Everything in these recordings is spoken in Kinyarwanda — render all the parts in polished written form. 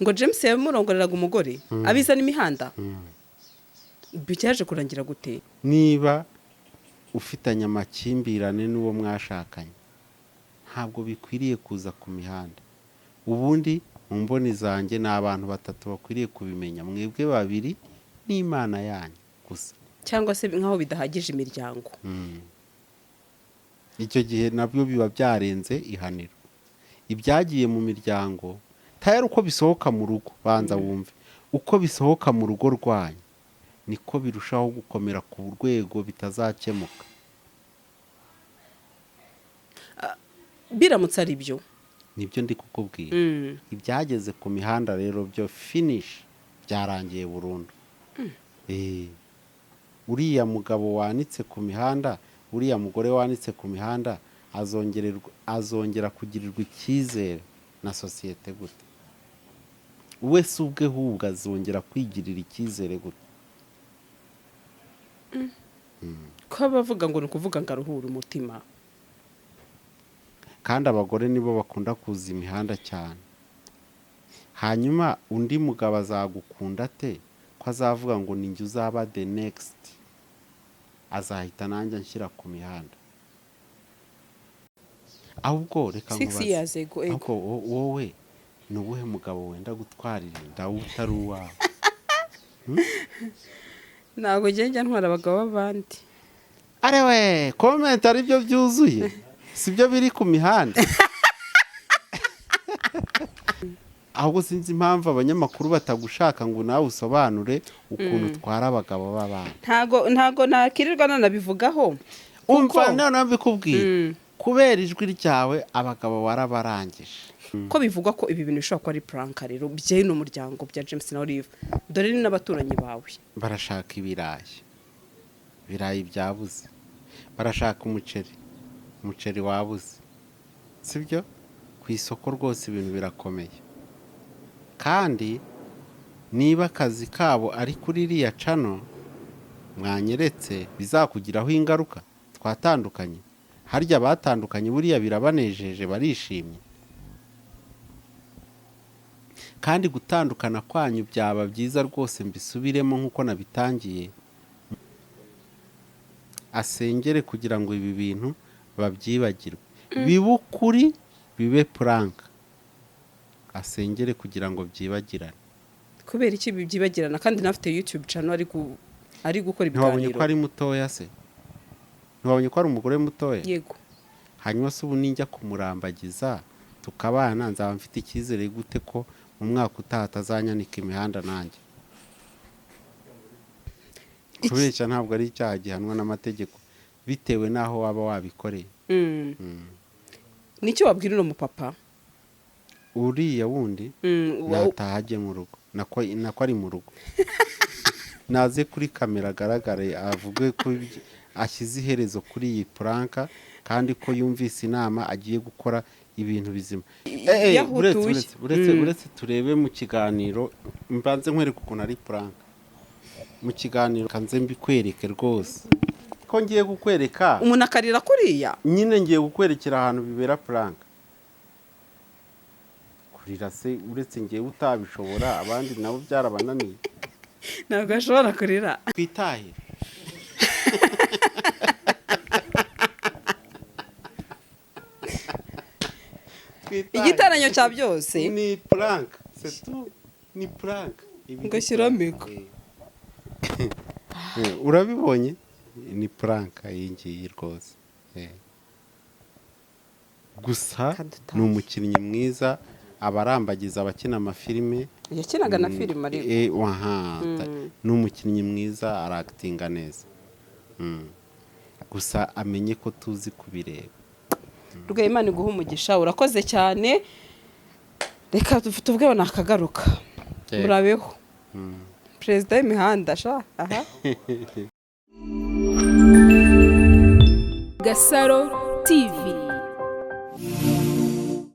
Ngo James yamurongoreraga umugore, abizana imihanda, byaje kurangira gute? Niba ufitanye amakimbirane n'uwo mwashakanye, ntabwo bikwiriye kuza ku mihanda. Ubundi mu mboni zanjye ni abantu batatu bakwiriye kubimenya: mwebwe babiri n'Imana yanyu gusa. Cyangwa se nk'aho bidahagije, imiryango. Icyo gihe nabyo biba byarenze ihaniro. Ibyagiye mu miryango tayari, uko bisohoka mu rugo, banza wumve, uko bisohoka mu rugo rwanyu niko birushaho gukomera ku rwego bitazakemuka. Biramutse ari byo? Nibyo ndi kukubwira. Ibyageze ku mihanda rero byo finish, byarangiye burundu. Uriya mugabo wanitse ku mihanda, uriya mugore wanitse ku mihanda, azongera kugirirwa icyizere na sosiyete gute? We si ubwe ahubwo azongera kwigirira icyizere gute? Ko abavuga ngo ni ukuvuga ngo aruhure umutima. Kandi abagore nibo bakunda kuza imihanda cyane. Hanyuma undi mugabo azagukunda ate, ko azavuga ngo ni njye uzaba the next, azahita nanjye anshyira ku mihanda? Ahubwo reka 6 nkubaze. years ago, ego. Ahubwo wowe ni uwuhe mugabo wenda gutwarira inda utari uwawe? Ntabwo njya ntwara abagabo b'abandi. Arewe comment, aribyo byuzuye, sibyo biri ku mihanda. Ahubwo sinzi impamvu abanyamakuru batagushaka ngo nawe usobanure ukuntu utwara abagabo b'abandi. Ntago nakirirwa nanabivugaho. Umva, noneho mbikubwira, kubera ijwi ryawe abagabo warabarangije. Ko bivugwa ko ibi bintu bishobora kuba ari prank rero by'uno muryango, bya James na Olive, dore ni n'abaturanyi bawe. Barashaka ibirayi, ibirayi byabuze. Barashaka umuceri, umuceri wabuze, sibyo? Ku isoko rwose ibintu birakomeye. Kandi niba akazi kabo ari kuri iriya channel mwanyeretse, bizakugiraho ingaruka. Twatandukanye, harya batandukanye buriya birabanejeje, barishimye? Kandi gutandukana kwanyu byaba byiza rwose. Mbisubiremo nk'uko nabitangiye, asengere kugira ngo ibi bintu babyibagirwe, bibe ukuri, bibe prank, asengere kugira ngo byibagirane. Kubera iki byibagirana kandi nafite YouTube channel ari gukora Ntiwabonye ibiganiro? ko ari mutoya se? Ntiwabonye ko ari umugore mutoya? Yego. Hanyuma se ubu ninjya kumurambagiza tukabana, nzaba mfite icyizere gute ko mu mwaka utaha atazanyanika imihanda nanjye? Kubeshya ntabwo ari icyaha gihanwa n'amategeko, bitewe n'aho waba wabikoreye. Nicyo wabwira uno mupapa? Uriya wundi? Nataha ajye mu rugo, nako ari mu rugo, naze kuri kamera agaragare, avuge ko ashyize iherezo kuri iyi prank, kandi ko yumvise inama, agiye gukora ibintu bizima. Yahutuye. Uretse uretse turebe mu kiganiro, mbanze nkwereke ukuntu ari prank mu kiganiro, kanze mbikwereke rwose ko ngiye kukwereka. Umuntu akarira kuriya? Nyine ngiye kukwerekera ahantu bibera prank. Kurira se, uretse ngewe utabishobora, abandi nabo byarabananiye? Ntabwo ashobora kurira. Twitahire. Twitahire. Igitaranyo cya byose. Ni prank, c'est tout, ni prank. Ibi Ngo ni shyiraho prank. micro. Urabibonye, ni prank iyi ngiyi rwose. Gusa Kadutahe. ni umukinnyi mwiza, abarambagiza, abakina amafilime. Yakinaga na filime ariko. Waha, ni umukinnyi mwiza, arakitinga neza. Gusa amenye ko tuzi kubireba. Rwema, iguha umugisha, urakoze cyane. Reka tuvuge nakagaruka. Yego. Murabeho, perezida w'imihanda sha aha. Gasaro TV.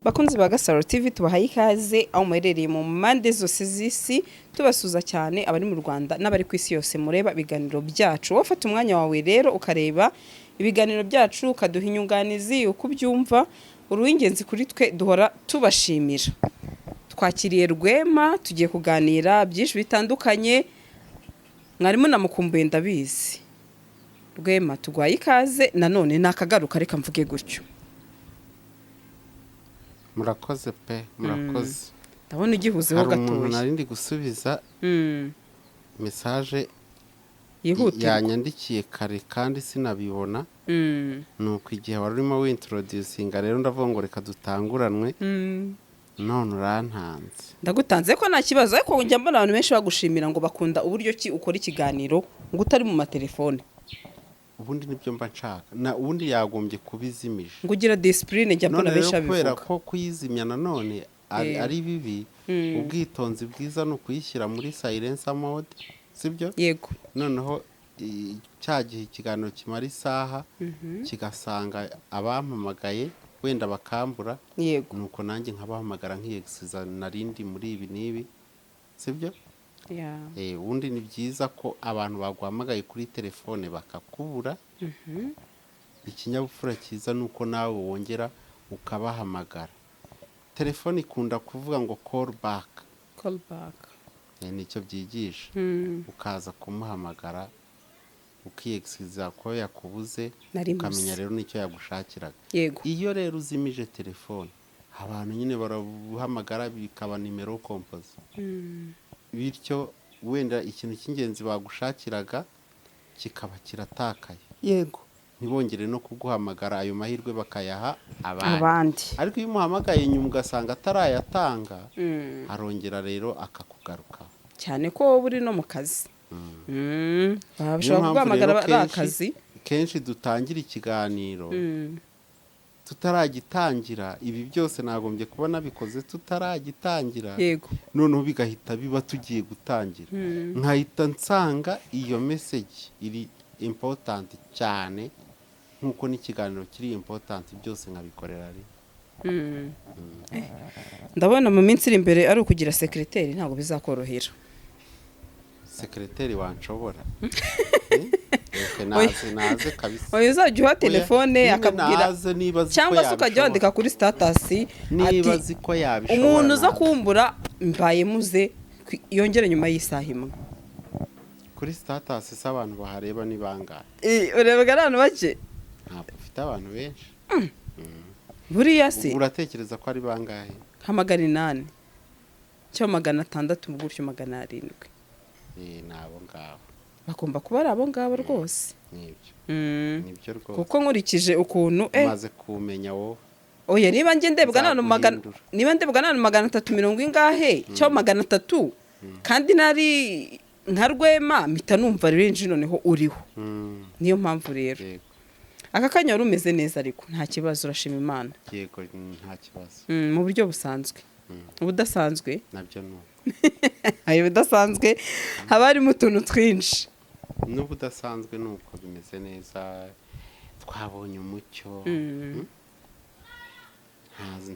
Bakunzi ba Gasaro TV, tubahaye ikaze aho muherereye mu mpande zose z'isi. Tubasuza cyane abari mu Rwanda n'abari ku isi yose mureba ibiganiro byacu. Wowe ufata umwanya wawe rero ukareba ibiganiro byacu, ukaduha inyunganizi uko ubyumva, uri uw'ingenzi kuri twe, duhora tubashimira. Twakiriye Rwema, tugiye kuganira byinshi bitandukanye. Mwarimu namukumbuye, ndabizi. Rwema, tuguhaye ikaze nanone, nakagaruka, reka mvuge gutyo. Murakoze pe, murakoze. Ndabona ugihuzeho Hari umuntu gatoya. nari ndi gusubiza message Yihutirwa. yanyandikiye kare kandi sinabibona. Nuko igihe wari urimo wintroducinga rero, ndavuga ngo reka dutanguranwe. None urantanze. Ndagutanze ko nta kibazo, ariko njya mbona abantu benshi bagushimira ngo bakunda uburyo ki ukora ikiganiro ngo utari mu matelefone. Ubundi nibyo mba nshaka, na ubundi yagombye kuba izimije. Ngo ugira discipline, njya mbona None benshi rero kubera babivuga. ko kuyizimya nanone ari, ari bibi, ubwitonzi bwiza ni ukuyishyira muri silence mode, sibyo? Yego. Noneho cya gihe ikiganiro kimara isaha kigasanga abampamagaye wenda bakambura, nuko nanjye nkabahamagara nkiyegisiza narindi muri ibi n'ibi, sibyo? Yeah. Ubundi ni byiza ko abantu baguhamagaye kuri telefone bakakubura, ikinyabupfura cyiza ni uko nawe wongera ukabahamagara. Telefone ikunda kuvuga ngo "call back". Call back. Nicyo byigisha. Ukaza kumuhamagara, ukiyegisiza ko yakubuze, Nari mbuze. ukamenya rero n'icyo yagushakiraga. Iyo rero uzimije telefone, abantu nyine baraguhamagara bikaba numéro composé, bityo wenda ikintu cy'ingenzi bagushakiraga kikaba kiratakaye, ntibongere no kuguhamagara, ayo mahirwe bakayaha abandi. Abandi. Ariko iyo umuhamagaye nyuma ugasanga atarayatanga, arongera rero akakugarukaho. Cyane ko wowe uri no mu kazi. Niyo Bashobora mpamvu kuguhamagara rero ari akazi. Kenshi dutangira ikiganiro tutaragitangira, ibi byose nagombye kuba nabikoze tutaragitangira, noneho bigahita biba tugiye gutangira, nkahita nsanga iyo message iri important cyane nk'uko n'ikiganiro kiri important, byose nkabikorera rimwe. Ndabona mu minsi iri imbere ari ukugira secrétaire, ntabwo bizakorohera. Secrétaire wanshobora? Eh? Naze, naze kabisa. Oya, uzajya uha telefone Nyine akabwira naze niba azi ko cyangwa se ukajya yabishobora. wandika kuri status Niba ati azi ko yabishobora, umuntu uza naze. kumbura mbaye muze yongere nyuma y'isaha imwe. Kuri status se abantu bahareba ni bangahe? Urebaga ari abantu bake. Ntabwo ufite abantu benshi. Buriya se Uratekereza ko ari bangahe? Nka 800 cyangwa 600 gutyo, 700. Ni abo ngabo. Bagomba kuba ari abo ngabo rwose. Nibyo. Nibyo rwose. Kuko nkurikije ukuntu Umaze kumenya wowe. Oya, niba njye ndebwa n'abantu magana Nzaguhindura. niba ndebwa n'abantu 300 ingahe cyangwa 300, kandi nari nka Rwema, mpita numva renji noneho uriho. Niyo mpamvu rero aka kanya wari umeze neza, ariko nta kibazo, urashima Imana? Yego, nta kibazo. Mu buryo busanzwe, ubudasanzwe? Nabyo ni uko. Ayo budasanzwe haba harimo utuntu twinshi. N'ubudasanzwe ni uko bimeze neza, twabonye umucyo.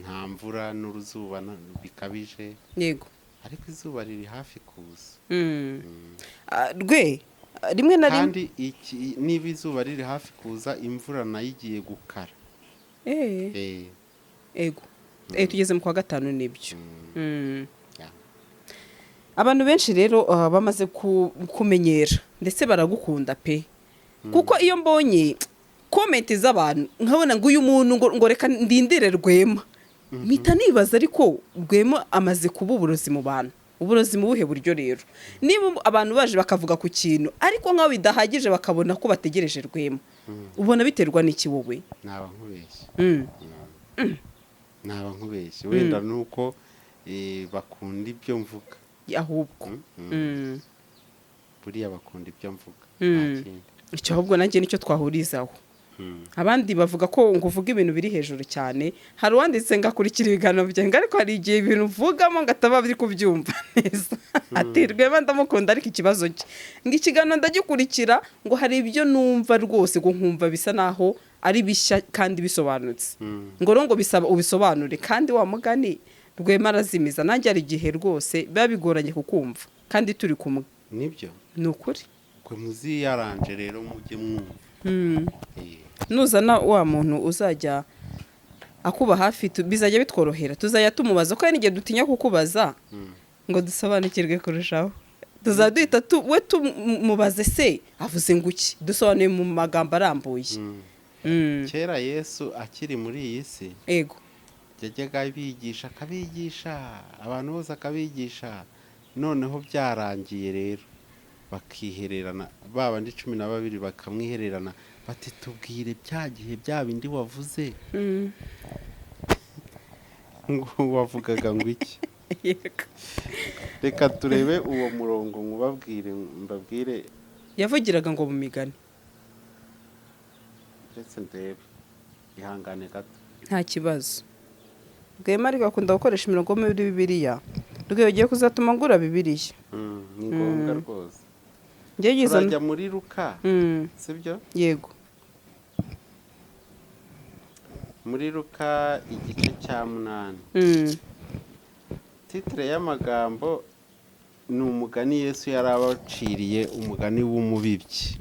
Nta mvura n'uruzuba bikabije, ariko izuba riri hafi kuza. Ah, rwe rimwe na rimwe Kandi niba izuba riri hafi kuza, imvura nayo igiye gukara. Ego, tugeze mu kwa gatanu, nibyo. Yeah. Abantu benshi rero bamaze kumenyera ndetse baragukunda pe, kuko iyo mbonye comment z'abantu nkabona ngo uyu muntu ngo reka ndindire Rwema, mpita nibaza, ariko Rwema amaze kuba uburozi mu bantu. Uburozi mu buhe buryo rero? Niba abantu baje bakavuga ku kintu, ariko nk'aho bidahagije, bakabona ko bategereje Rwema, ubona biterwa n'iki wowe? Naba nkubeshye. Naba nkubeshye. Wenda nuko bakunda ibyo mvuga. Ahubwo Buriya bakunda ibyo mvuga, nta kindi. Icyo ahubwo nanjye nicyo twahurizaho. Abandi bavuga ko ngo uvuga ibintu biri hejuru cyane. Hari uwanditse ngo akurikira ibiganiro byanjye, ariko hari igihe ibintu uvugamo ngo ataba biri kubyumva neza, ati "Rwema ndamukunda, ariko ikibazo cye ngo ikiganiro ndagikurikira, ngo hari ibyo numva rwose ngo nkumva bisa naho ari bishya kandi bisobanutse, ngo rero ngo bisaba ubisobanure." Kandi wa mugani Rwema arazimiza, nanjye hari igihe rwose biba bigoranye kukumva kandi turi kumwe. Nibyo. Ni ukuri. Kwe muziyaranje rero mujye mwumva. Nuzana wa muntu uzajya Akuba hafi, bizajya bitworohera, tuzajya tumubaza, ko hari n'igihe dutinya kukubaza ngo dusobanukirwe kurushaho. Tuzajya duhita we tumubaze se avuze ngo iki, dusobanuye mu magambo arambuye. Kera Yesu akiri muri iyi si, yajyaga abigisha, akabigisha abantu bose, akabigisha. Noneho byarangiye rero bakihererana, ba bandi 12 bakamwihererana bati: "Tubwire bya gihe bya bindi wavuze ngo wavugaga ngo iki?" Reka turebe uwo murongo nkubabwire, mbabwire. Yavugiraga ngo mu migani. Ndetse ndebe, ihangane gato. Nta kibazo. Rwema ariko akunda gukoresha imirongo muri Bibiliya. Rwema, ugiye kuzatuma ngura Bibiliya. Ni ngombwa rwose. Njye yizo. Turajya muri Luka, sibyo? Yego. Muri Luka igice cya 8. Titre y'amagambo ni umugani Yesu yari abaciriye, umugani w'umubibyi.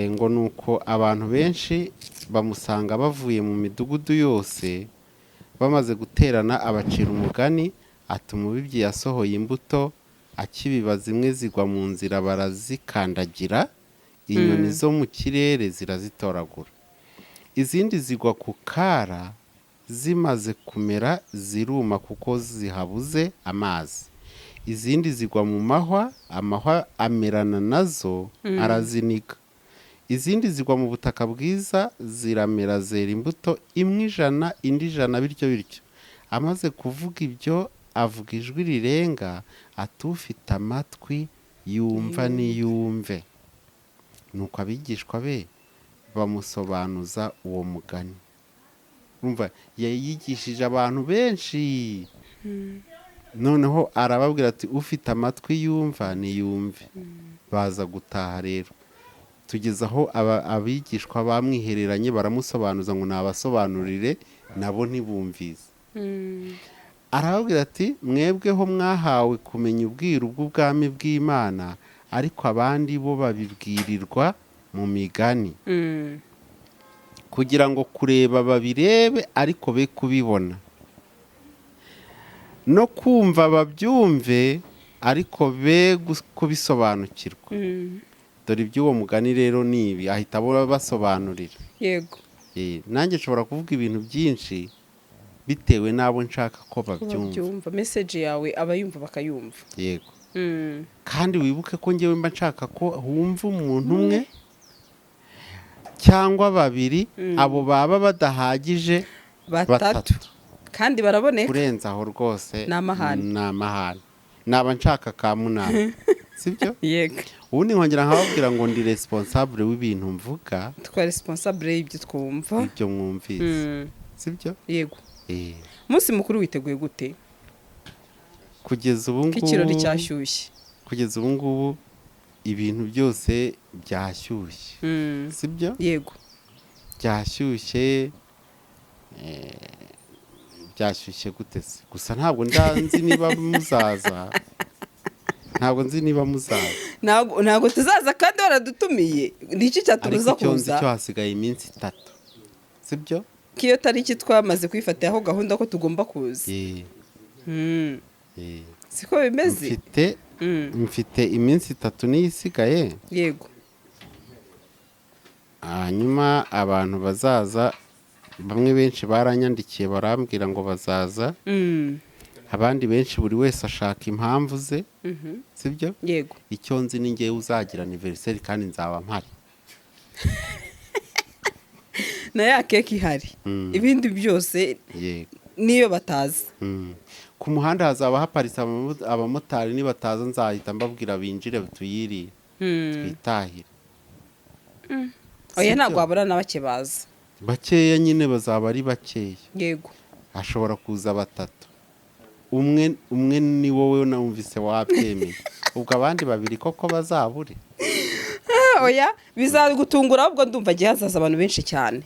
Ngo ni uko abantu benshi bamusanga bavuye mu midugudu yose. Bamaze guterana, abacira umugani ati: "Umubibyi yasohoye imbuto. Akibiba, zimwe zigwa mu nzira barazikandagira, inyoni zo mu kirere zirazitoragura. Izindi zigwa ku kara, zimaze kumera ziruma kuko zihabuze amazi. Izindi zigwa mu mahwa, amahwa amerana nazo araziniga. Izindi zigwa mu butaka bwiza, ziramera, zera imbuto, imwe 100, indi 100, bityo bityo." Amaze kuvuga ibyo, avuga ijwi rirenga ati: "Ufite amatwi yumva niyumve." Nuko abigishwa be bamusobanuza uwo mugani. Urumva yayigishije abantu benshi, noneho arababwira ati: "Ufite amatwi yumva niyumve." Baza gutaha rero, tugeze aho abigishwa bamwihereranye baramusobanuza ngo nabasobanurire, nabo ntibumvise. Arababwira ati: "Mwebweho mwahawe kumenya ubwiru bw'ubwami bw'Imana, ariko abandi bo babibwirirwa mu migani, kugira ngo kureba babirebe ariko be kubibona, no kumva babyumve ariko be kubisobanukirwa." Dore iby'uwo mugani rero ni ibi, ahita basobanurira. Nanjye nshobora kuvuga ibintu byinshi bitewe n'abo nshaka ko babyumva. Babyumva, message yawe abayumva bakayumva. Yego. Kandi wibuke ko ngewe mba nshaka ko wumva umuntu umwe cyangwa babiri, abo baba badahagije batatu. Batatu. Kandi baraboneka. Kurenza aho rwose Ni amahane. Ni amahane, naba nshaka ka munani, sibyo? Yego. Ubundi nkongera nkababwira ngo ndi responsable w'ibintu mvuga. Twa responsable y'ibyo twumva. Ibyo mwumvise, sibyo? Yego. Umunsi mukuru witeguye gute? Kugeza ubu Ko ikirori ngubu, cyashyushye. kugeza ubu ngubu ibintu byose byashyushye, sibyo? Yego. Byashyushye, byashyushye gute se? Gusa ntabwo nzi niba muzaza, ntabwo nzi niba muzaza. Ntabwo tuzaza kandi waradutumiye? Ni iki Ariko cyatubuza icyo nzi kuza? cyo, hasigaye iminsi 3, sibyo? Ko iyo tariki twamaze kwifatiraho gahunda ko tugomba kuza. Siko bimeze? Mfite mfite iminsi 3 niyo isigaye. Hanyuma abantu bazaza, bamwe benshi baranyandikiye barambwira ngo bazaza, abandi benshi buri wese ashaka impamvu ze, sibyo? Yego. Icyo nzi ni ngewe uzagira anniversaire kandi nzaba mpari. Na ya keke ihari. Ibindi byose niyo batazi. Ku muhanda hazaba haparitse abamotari, nibataza nzahita mbabwira binjire tuyirire, twitahire. Oya. Sibyo? Ntabwo wabura na bake baza. Bakeya nyine, bazaba ari bakeya. Hashobora kuza batatu, umwe umwe ni wowe numvise wabyemeye, ubwo abandi babiri koko bazabure. Oya, bizagutungura ahubwo. Ndumva agiye hazaza abantu benshi cyane,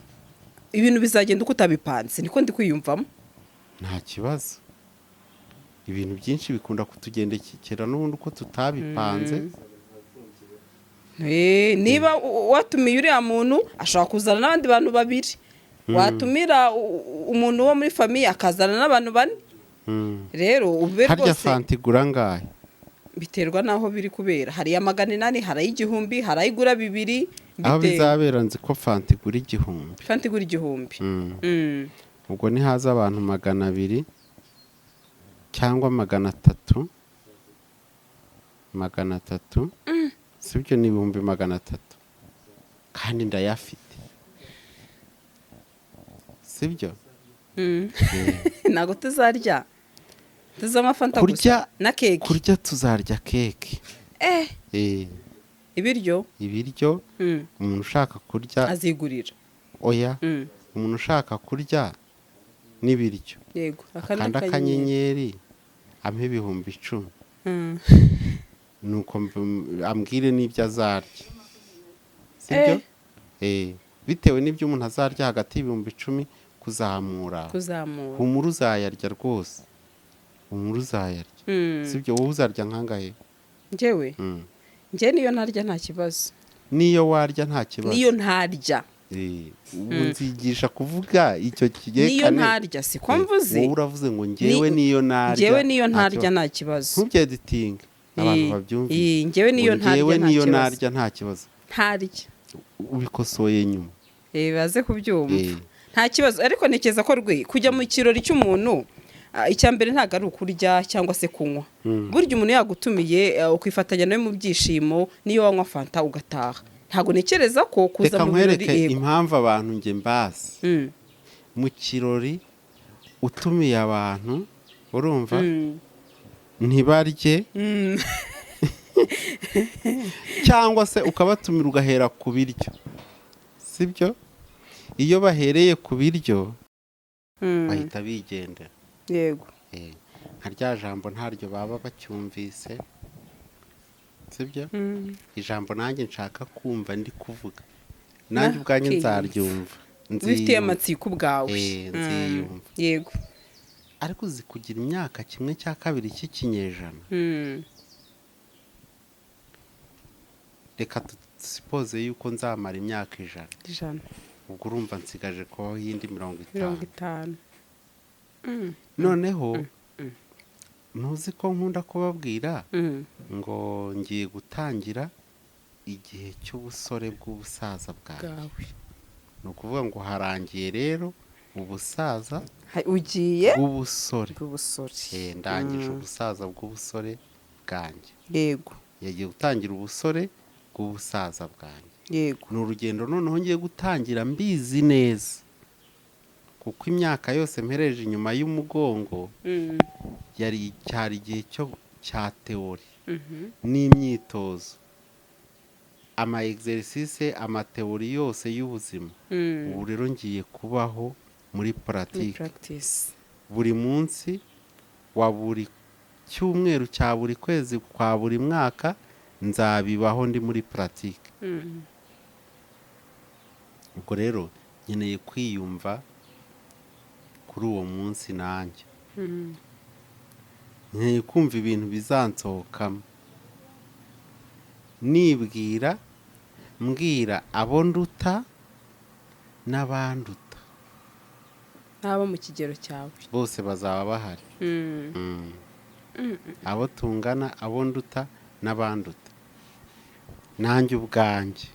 ibintu bizagenda uko utabipanze, niko ndi kwiyumvamo. Nta kibazo, ibintu byinshi bikunda kutugendekera n'ubundi uko tutabipanze. Niba watumiye uriya muntu, ashobora kuzana n'abandi bantu babiri. Watumira umuntu wo muri famille akazana n'abantu bane. Rero ube Harya rwose. Fanta igura angahe? Biterwa n'aho biri kubera. Hari iya 800, hari ay'igihumbi, hari ayigura 2. Aho Biterwa. bizabera nzi ko fanta igura 1000. Fanta igura 1000. Ubwo nihaza abantu 200 cyangwa 300, 300, sibyo? Ni 300,000 kandi ndayafite, sibyo? Ntabwo tuzarya, tuzanywa fanta Kurya gusa na keke. Kurya tuzarya keke. Ibiryo? Ibiryo, umuntu ushaka kurya azigurira. Oya, umuntu ushaka kurya n'ibiryo Akanda akanda akanyenyeri. akanyenyeri, ampe 10,000. Nuko ambwire n'ibyo azarya, sibyo? Bitewe n'ibyo umuntu azarya, hagati y'10,000 kuzamura. Kuzamura. Humura, uzayarya rwose, humura, uzayarya. Sibyo? Wowe uzarya nkangahe? Njyewe? Njye niyo ntarya nta kibazo. Niyo warya nta kibazo? Niyo ntarya. Ubu nzigisha kuvuga icyo Niyo kigekane. ntarya, siko mvuze? Wowe uravuze ngo njyewe niyo narya Njyewe niyo nta ntarya kibazo. nta kibazo. Ntubyeditinge, abantu babyumvise. Njyewe niyo Ngo ntarya njyewe nta niyo kibazo. narya nta kibazo. Ntarya. Ubikosoye nyuma. Baze kubyumva. Nta kibazo, ariko ntekereza ko rwe kujya mu kirori cy'umuntu, icya mbere ntabwo ari ukurya cyangwa se kunywa. Burya umuntu yagutumiye, ukifatanya nawe mu byishimo, niyo wanywa fanta ugataha, ntabwo ntekereza ko kuza Reka mu birori nkwereke impamvu abantu njye mbazi. Mu kirori utumiye abantu, urumva, ntibarye, cyangwa se ukabatumira ugahera ku biryo, sibyo? Iyo bahereye ku biryo bahita bigendera. Nka rya jambo ntaryo baba bacyumvise, sibyo? Ijambo nanjye nshaka kumva ndi kuvuga, nanjye ubwanjye nzaryumva. Wifitiye Nziyumva. amatsiko ubwawe. Nziyumva. Ariko uzi kugira imyaka ½ cy'ikinyejana? Reka dusipoze yuko nzamara imyaka 100. 100. Ubwo urumva nsigaje kubaho iyindi mirongo mirongo itanu. itanu. Noneho ntuzi ko nkunda kubabwira ngo ngiye gutangira igihe cy'ubusore bw'ubusaza bwanjye. Bwawe. Ni ukuvuga ngo harangiye rero ubusaza Ugiye bw'ubusore. bw'ubusore. Ndangije ubusaza bw'ubusore bwanjye. Yagiye gutangira ubusore bw'ubusaza bwanjye. Ni urugendo noneho ngiye gutangira mbizi neza, kuko imyaka yose mpereje inyuma y'umugongo yari cyari igihe cyo cya théorie n'imyitozo, ama exercice, ama théorie yose y'ubuzima. Ubu rero ngiye kubaho muri Muri pratique practice. Buri munsi wa buri cyumweru cya buri kwezi kwa buri mwaka nzabibaho ndi muri pratique. Ubwo rero nkeneye kwiyumva kuri uwo munsi nanjye. Nkeneye kumva ibintu bizansohokamo nibwira, mbwira abo nduta n'abanduta. N'abo mu kigero cyawe. Bose bazaba bahari. Abo tungana, abo nduta n'abanduta, nanjye ubwanjye.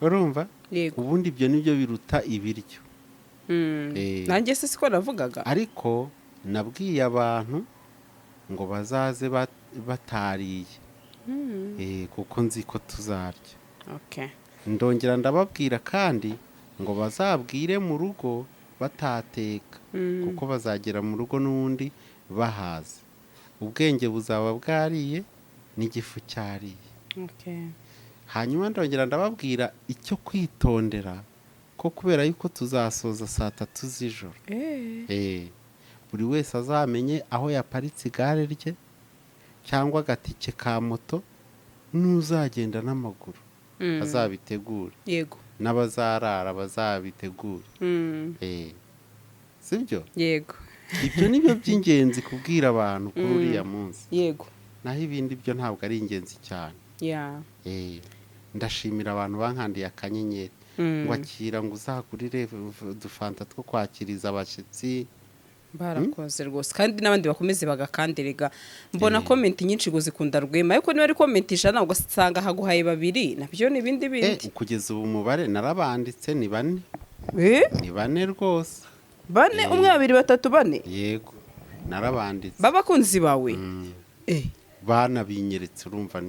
Urumva? Yego. Ubundi ibyo nibyo biruta ibiryo. Nanjye se siko navugaga? Ariko nabwiye abantu ngo bazaze batariye. Kuko nzi ko tuzarya. Ndongera ndababwira kandi ngo bazabwire mu rugo batateka, kuko bazagera mu rugo n'ubundi bahaze, ubwenge buzaba bwariye n'igifu cyariye. Hanyuma ndongera ndababwira icyo kwitondera, ko kubera yuko tuzasoza saa 3 z'ijoro, buri wese azamenye aho yaparitse igare rye cyangwa agatike ka moto, n'uzagenda n'amaguru azabitegure, n'abazarara bazabitegure. Sibyo? Yego. Ibyo ni byo by'ingenzi kubwira abantu kuri uriya munsi. Naho ibindi byo ntabwo ari ingenzi cyane. Ndashimira abantu bankandiye akanyenyeri. Ngo akira, ngo uzagurire udufanta two kwakiriza abashyitsi. Barakoze rwose, kandi n'abandi bakomeze bagakanderega. Mbona comment nyinshi ngo zikunda Rwema, ariko niba ari comment 100 ugasanga haguhaye babiri, nabyo ni ibindi bindi. Kugeza ubu umubare narabanditse, ni bane. Ni bane rwose. Bane? Eh. Umwe, babiri, batatu, bane? Yego, narabanditse. B'abakunzi bawe? Banabinyeretse. Urumva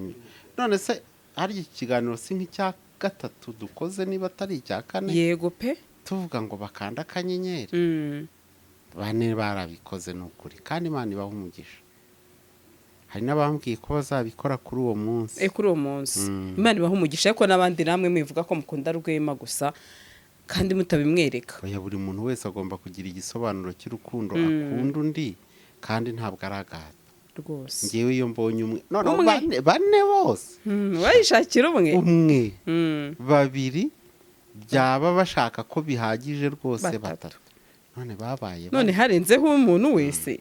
none se hari iki kiganiro si nk'icya gatatu dukoze, niba atari icya kane, Yego pe. tuvuga ngo bakanda akanyenyeri. Bane barabikoze, ni ukuri, kandi Imana ibaha umugisha. Hari n'abambwiye ko bazabikora kuri uwo munsi. Kuri uwo munsi. Imana ibaha umugisha, ariko n'abandi namwe mwivuga ko mukunda Rwema gusa kandi mutabimwereka. Oya, buri muntu wese agomba kugira igisobanuro cy'urukundo akunda undi, kandi ntabwo ari agahato. Rwose. Ngewe iyo mbonye umwe, noneho Umwe. bane, bane bose. Wayishakira umwe. Umwe, babiri, byaba bashaka ko bihagije rwose. Batatu. Batatu, none babaye None bane. harenzeho umuntu wese.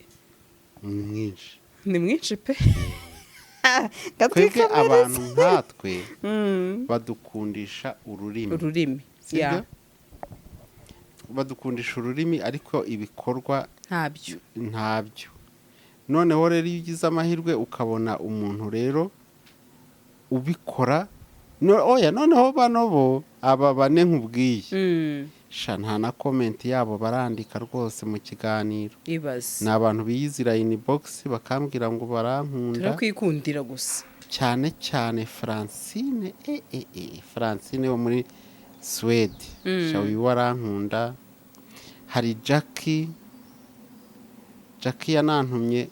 Ni mwinshi. Ni mwinshi pe. Twebwe abantu nkatwe badukundisha ururimi. Ururimi. Sibyo? Ya. Badukundisha ururimi, ariko ibikorwa Ntabyo. ntabyo. Noneho rero iyo ugize amahirwe ukabona umuntu rero ubikora, oya, noneho bano bo, aba bane nkubwiye, sha nta na comment yabo barandika rwose mu kiganiro. Ibaze. Ni abantu biyizira inbox bakambwira ngo barankunda. Turakwikundira gusa. Cyane cyane Francine, Francine wo muri Suwede. Sha uyu warankunda. Hari Jackie, Jackie yanantumye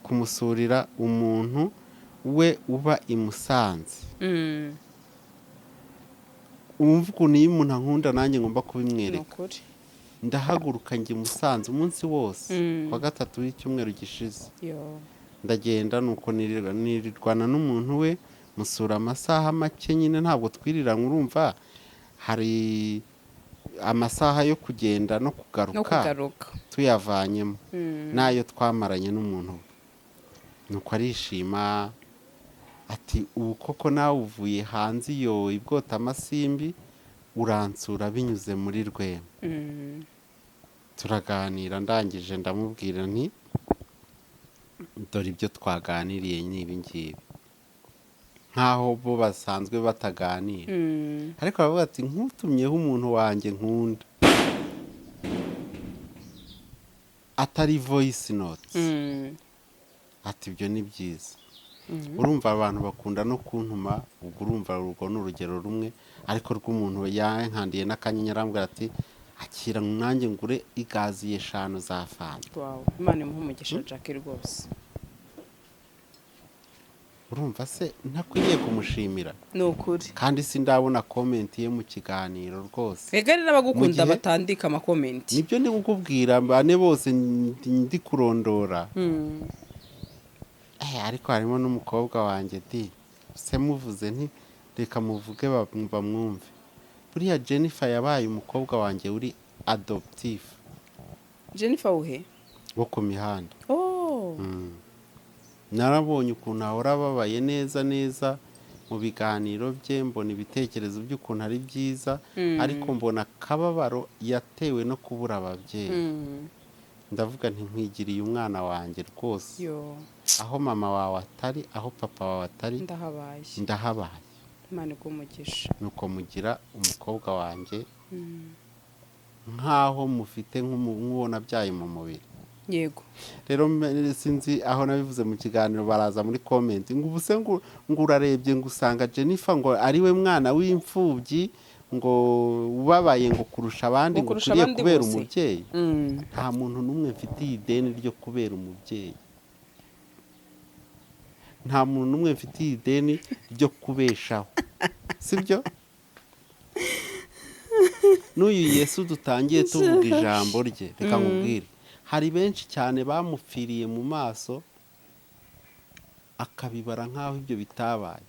kumusurira umuntu we uba i Musanze. Wumva ukuntu iyo umuntu ankunda nanjye ngomba Ni kubimwereka. ukuri. Ndahaguruka njya i Musanze umunsi wose, kuwa gatatu w'icyumweru gishize. Yo. Ndagenda, nuko nirirwana n'umuntu we, musura amasaha make nyine, ntabwo twiriranywe. Urumva hari amasaha yo kugenda no No kugaruka, kugaruka. tuyavanyemo n'ayo twamaranye n'umuntu we. Nuko arishima ati: "Ubu koko nawe uvuye hanze iyo ibwota amasimbi uransura binyuze muri Rwema." Turaganira, ndangije ndamubwira nti: "Dore ibyo twaganiriye ni ibi ngibi," nk'aho bo basanzwe bataganira. Ariko baravuga ati: "Nkutumyeho umuntu wanjye nkunda atari voice notes." Ati: "Ibyo ni byiza." Urumva abantu bakunda no kuntuma. Ubwo urumva urwo ni urugero rumwe, ariko rw'umuntu yankandiye n'akanyenyeri, arambwira ati: "Akira nanjye ngure igaziye eshanu za fanta." Wow. Imana imuhe umugisha Jackie rwose. Urumva se ntakwiriye kumushimira? Ni ukuri. Kandi sindabona comment ye mu kiganiro rwose. Rega rero abagukunda Mu gihe- batandika ama comment. Nibyo ndi kukubwira, bane bose ndi kurondora. Ariko harimo n'umukobwa wanjye di, se muvuze nti reka muvuge bamwumve. Buriya Jennifer yabaye umukobwa wanjye uri adoptive. Jennifer wuhe? Wo ku mihanda. Oh. Narabonye ukuntu ahora ababaye neza neza mu biganiro bye, mbona ibitekerezo by'ukuntu ari byiza, ariko mbona akababaro yatewe no kubura ababyeyi. Ndavuga nti: "Nkwigiriye umwana wanjye rwose." Yo. Aho mama wawe atari, aho papa wawe atari, Ndahabaye. ndahabaye. Imana iguhe umugisha. Nuko mugira umukobwa wanjye nk'aho mufite nk'uwo nabyaye mu mubiri. Rero sinzi aho nabivuze mu kiganiro, baraza muri comment ngo ubu se ngo urarebye ngo usanga Jennifer ngo ari we mwana w'imfubyi ngo ubabaye ngo kurusha abandi, Ngo ngo kurusha ukwiriye abandi kubera bose. umubyeyi. Nta muntu n'umwe mfitiye ideni ryo kubera umubyeyi, nta muntu n'umwe mfitiye ideni ryo kubeshaho, sibyo? N'uyu Yesu dutangiye tuvuga ijambo rye, reka nkubwire, hari benshi cyane bamupfiriye mu maso akabibara nk'aho ibyo bitabaye.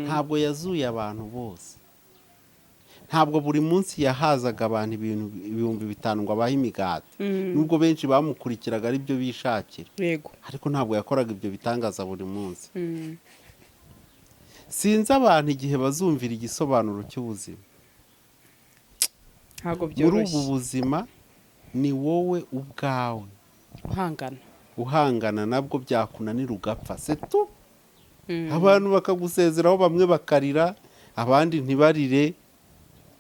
Ntabwo yazuye abantu bose, ntabwo buri munsi yahazaga abantu ibintu 5000 ngo abahe imigati, nubwo benshi bamukurikiraga ari byo bishakira. Ariko ntabwo yakoraga ibyo bitangaza buri munsi. Sinzi abantu igihe bazumvira igisobanuro cy'ubuzima. Ntabwo Muri byoroshye. ubu buzima ni wowe ubwawe Uhangana. uhangana nabwo, byakunanira ugapfa, c'est tout. Abantu bakagusezeraho, bamwe bakarira, abandi ntibarire,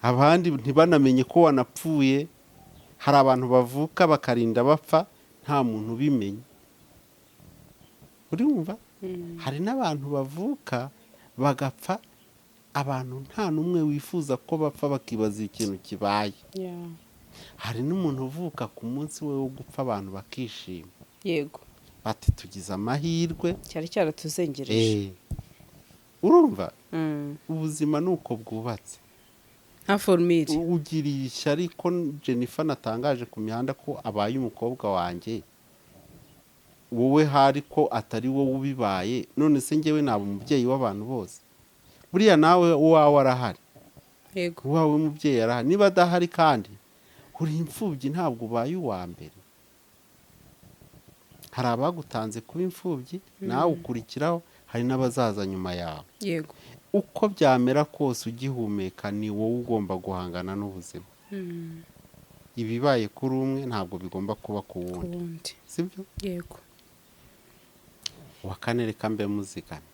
abandi ntibanamenye ko wanapfuye. Hari abantu bavuka bakarinda bapfa nta muntu ubimenya, urumva? Hari n'abantu bavuka bagapfa, abantu nta n'umwe wifuza ko bapfa, bakibaza ikintu kibaye. Hari n'umuntu uvuka, ku munsi we wo gupfa abantu bakishima, bati: "Tugize amahirwe." Cyari cyaratuzengereje. Urumva, ubuzima ni uko bwubatse. Nka formule. Ugiriye ishyari ko Jennifer natangaje ku mihanda ko abaye umukobwa wanjye, wowe hari ko atari wowe ubibaye. None se njyewe naba umubyeyi w'abantu bose? Buriya nawe uwawe arahari. Uwawe mubyeyi arahari. Niba adahari kandi uri imfubyi, ntabwo ubaye uwa mbere. Hari abagutanze kuba imfubyi, nawe ukurikiraho, hari n'abazaza nyuma yawe. Uko byamera kose, ugihumeka ni wowe ugomba guhangana n'ubuzima. Ibibaye kuri umwe ntabwo bigomba kuba ku Ku wundi. wundi. Sibyo? Yego. Uwa kane reka mbe muzigana.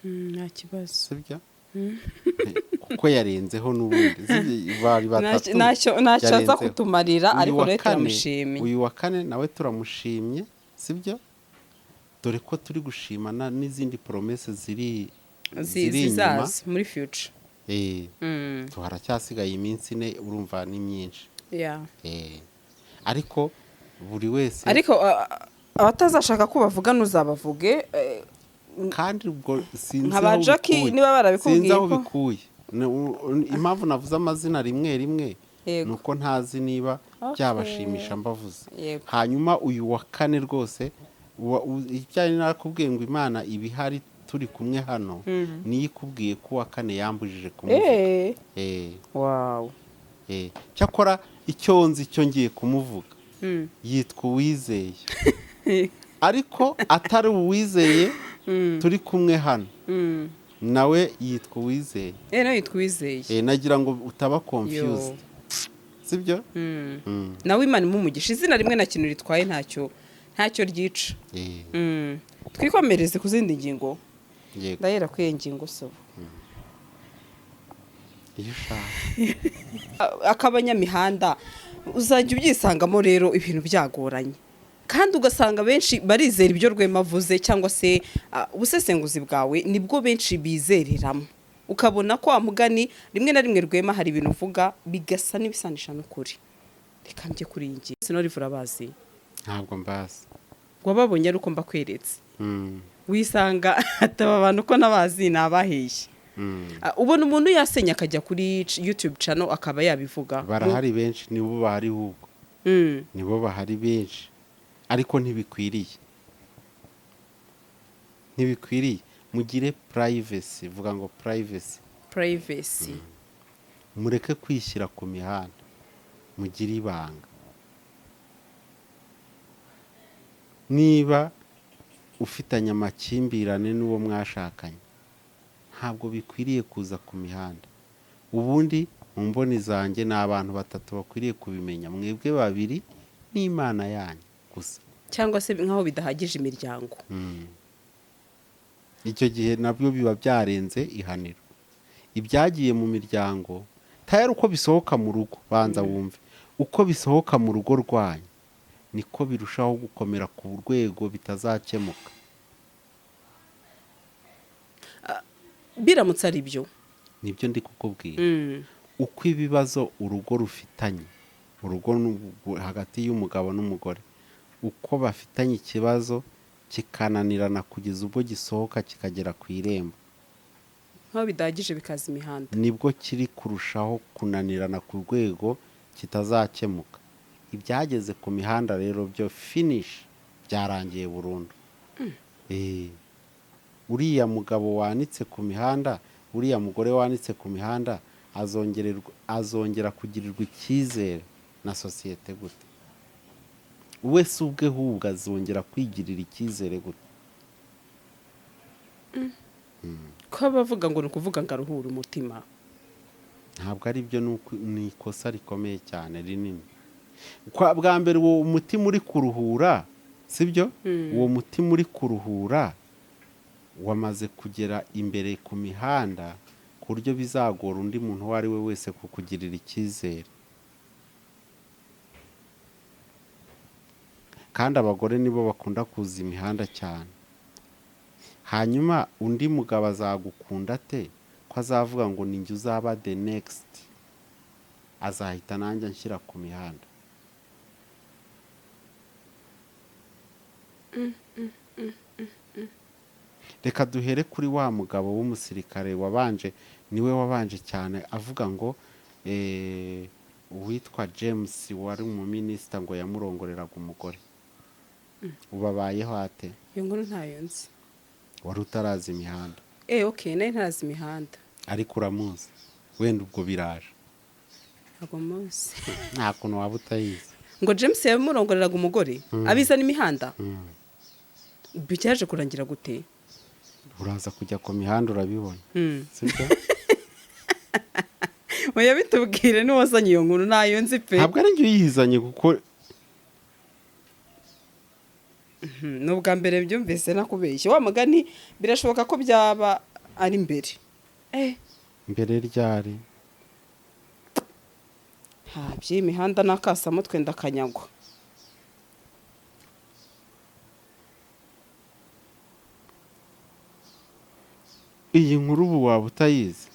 Nta kibazo. Sibyo, kuko yarenzeho n'ubundi. Sibyo? Bari batatu. Ntacyo aza Yarenzeho. kutumarira. Uyu Ariko wa rero kane- turamushimiye. Uyu wa kane nawe turamushimye, sibyo? Dore ko turi gushimana n'izindi promesse ziri ziri inyuma. Zizaza muri future. Haracyasigaye iminsi 4, urumva ni myinshi. Ariko buri wese Ariko abatazashaka ko bavuga ntuzabavuge. Kandi ubwo sinzi Nka ba aho Jackie, bikuye. niba barabikubwiye Sinzi aho ko- bikuye. Impamvu navuze amazina rimwe rimwe ni uko ntazi niba byabashimisha mbavuze. Hanyuma uyu wa kane rwose, icyayi narakubwiye ngo Imana iba ihari turi kumwe hano, niyo ikubwiye ko uwa kane yambujije kumuvuga. Wow. Cyakora icyo nzi cyo ngiye kumuvuga, yitwa Uwizeye, ariko atari Uwizeye turi kumwe hano, nawe yitwa Uwizeye. Nawe yitwa Uwizeye. Nagira ngo utaba confused, sibyo? Nawe Imana imumugisha. Izina rimwe nta kintu ritwaye, ntacyo ryica. Twikomereze ku zindi ngingo. Yego. Ndahera kuri iyi ngingo so Iyo ushaka. Ak'abanyamihanda uzajya ubyisangamo rero, ibintu byagoranye, kandi ugasanga benshi barizera ibyo Rwema avuze, cyangwa se ubusesenguzi bwawe nibwo benshi bizereramo, ukabona ko wa mugani rimwe na rimwe Rwema hari ibintu uvuga bigasa n'ibisanisha n'ukuri. Reka njye kuri iyi ngingo. Sinori urabazi? Ntabwo mbazi. Wababonye ari uko mbakweretse, wisanga ataba abantu ko nabazi ni abaheye. Ubona umuntu yasenya akajya kuri YouTube channel akaba yabivuga. Barahari benshi, nibo bahari ahubwo. Nibo bahari benshi, ariko ntibikwiriye, ntibikwiriye. Mugire privacy, vuga ngo privacy. Privacy. Mureke kwishyira ku mihanda, mugire ibanga. Niba ufitanye amakimbirane n'uwo mwashakanye, ntabwo bikwiriye kuza ku mihanda. Ubundi mu mboni zanjye ni abantu batatu bakwiriye kubimenya: mwebwe babiri n'Imana yanyu gusa. Cyangwa se nk'aho bidahagije, imiryango. Icyo gihe nabyo biba byarenze ihaniro. Ibyagiye mu miryango tayari, uko bisohoka mu rugo, banza wumve, uko bisohoka mu rugo rwanyu niko birushaho gukomera ku rwego bitazakemuka. Biramutse ari byo. Nibyo ndi kukubwira. Uko ibibazo urugo rufitanye, urugo hagati y'umugabo n'umugore, uko bafitanye ikibazo kikananirana kugeza ubwo gisohoka kikagera ku irembo, Nk'aho bidahagije bikaza imihanda. nibwo kiri kurushaho kunanirana ku rwego kitazakemuka. Ibyageze ku mihanda rero byo finish, byarangiye burundu. Uriya mugabo wanitse ku mihanda, uriya mugore wanitse ku mihanda, azongera kugirirwa icyizere na sosiyete gute? We si ubwe ahubwo azongera kwigirira icyizere gute? Ko abavuga ngo ni ukuvuga ngo aruhure umutima. Ntabwo ari byo, ni ikosa rikomeye cyane rinini. Bwa mbere, uwo mutima uri kuruhura, sibyo? Uwo mutima uri kuruhura wamaze kugera imbere ku mihanda, ku buryo bizagora undi muntu uwo ari we wese kukugirira icyizere. Kandi abagore nibo bakunda kuza imihanda cyane. Hanyuma undi mugabo azagukunda ate, ko azavuga ngo ni njye uzaba the next, azahita nanjye anshyira ku mihanda? Reka duhere kuri wa mugabo w'umusirikare wabanje, niwe wabanje cyane avuga ngo uwitwa James wari umuminisita ngo yamurongoreraga umugore. Ubabayeho ate? Iyo nkuru ntayo nzi. Wari utarazi imihanda. Okay, nari ntarazi imihanda. Ariko uramuzi wenda, ubwo biraje. Ntabwo muzi. Nta kuntu waba utayizi. Ngo James yamurongoreraga umugore abizana imihanda, byaje kurangira gute? Uraza kujya ku mihanda urabibona. Sibyo? Oya, bitubwire, niwazanye iyo nkuru, ntayo nzi pe. Ntabwo ari njye uyizanye kuko Ni ubwa mbere byumvise, nakubeshye wa mugani, birashoboka ko byaba ari mbere. Mbere ryari? Nta by'imihanda n'akasamutwe, ndakanyagwa. Iyi nkuru ubu waba utayizi?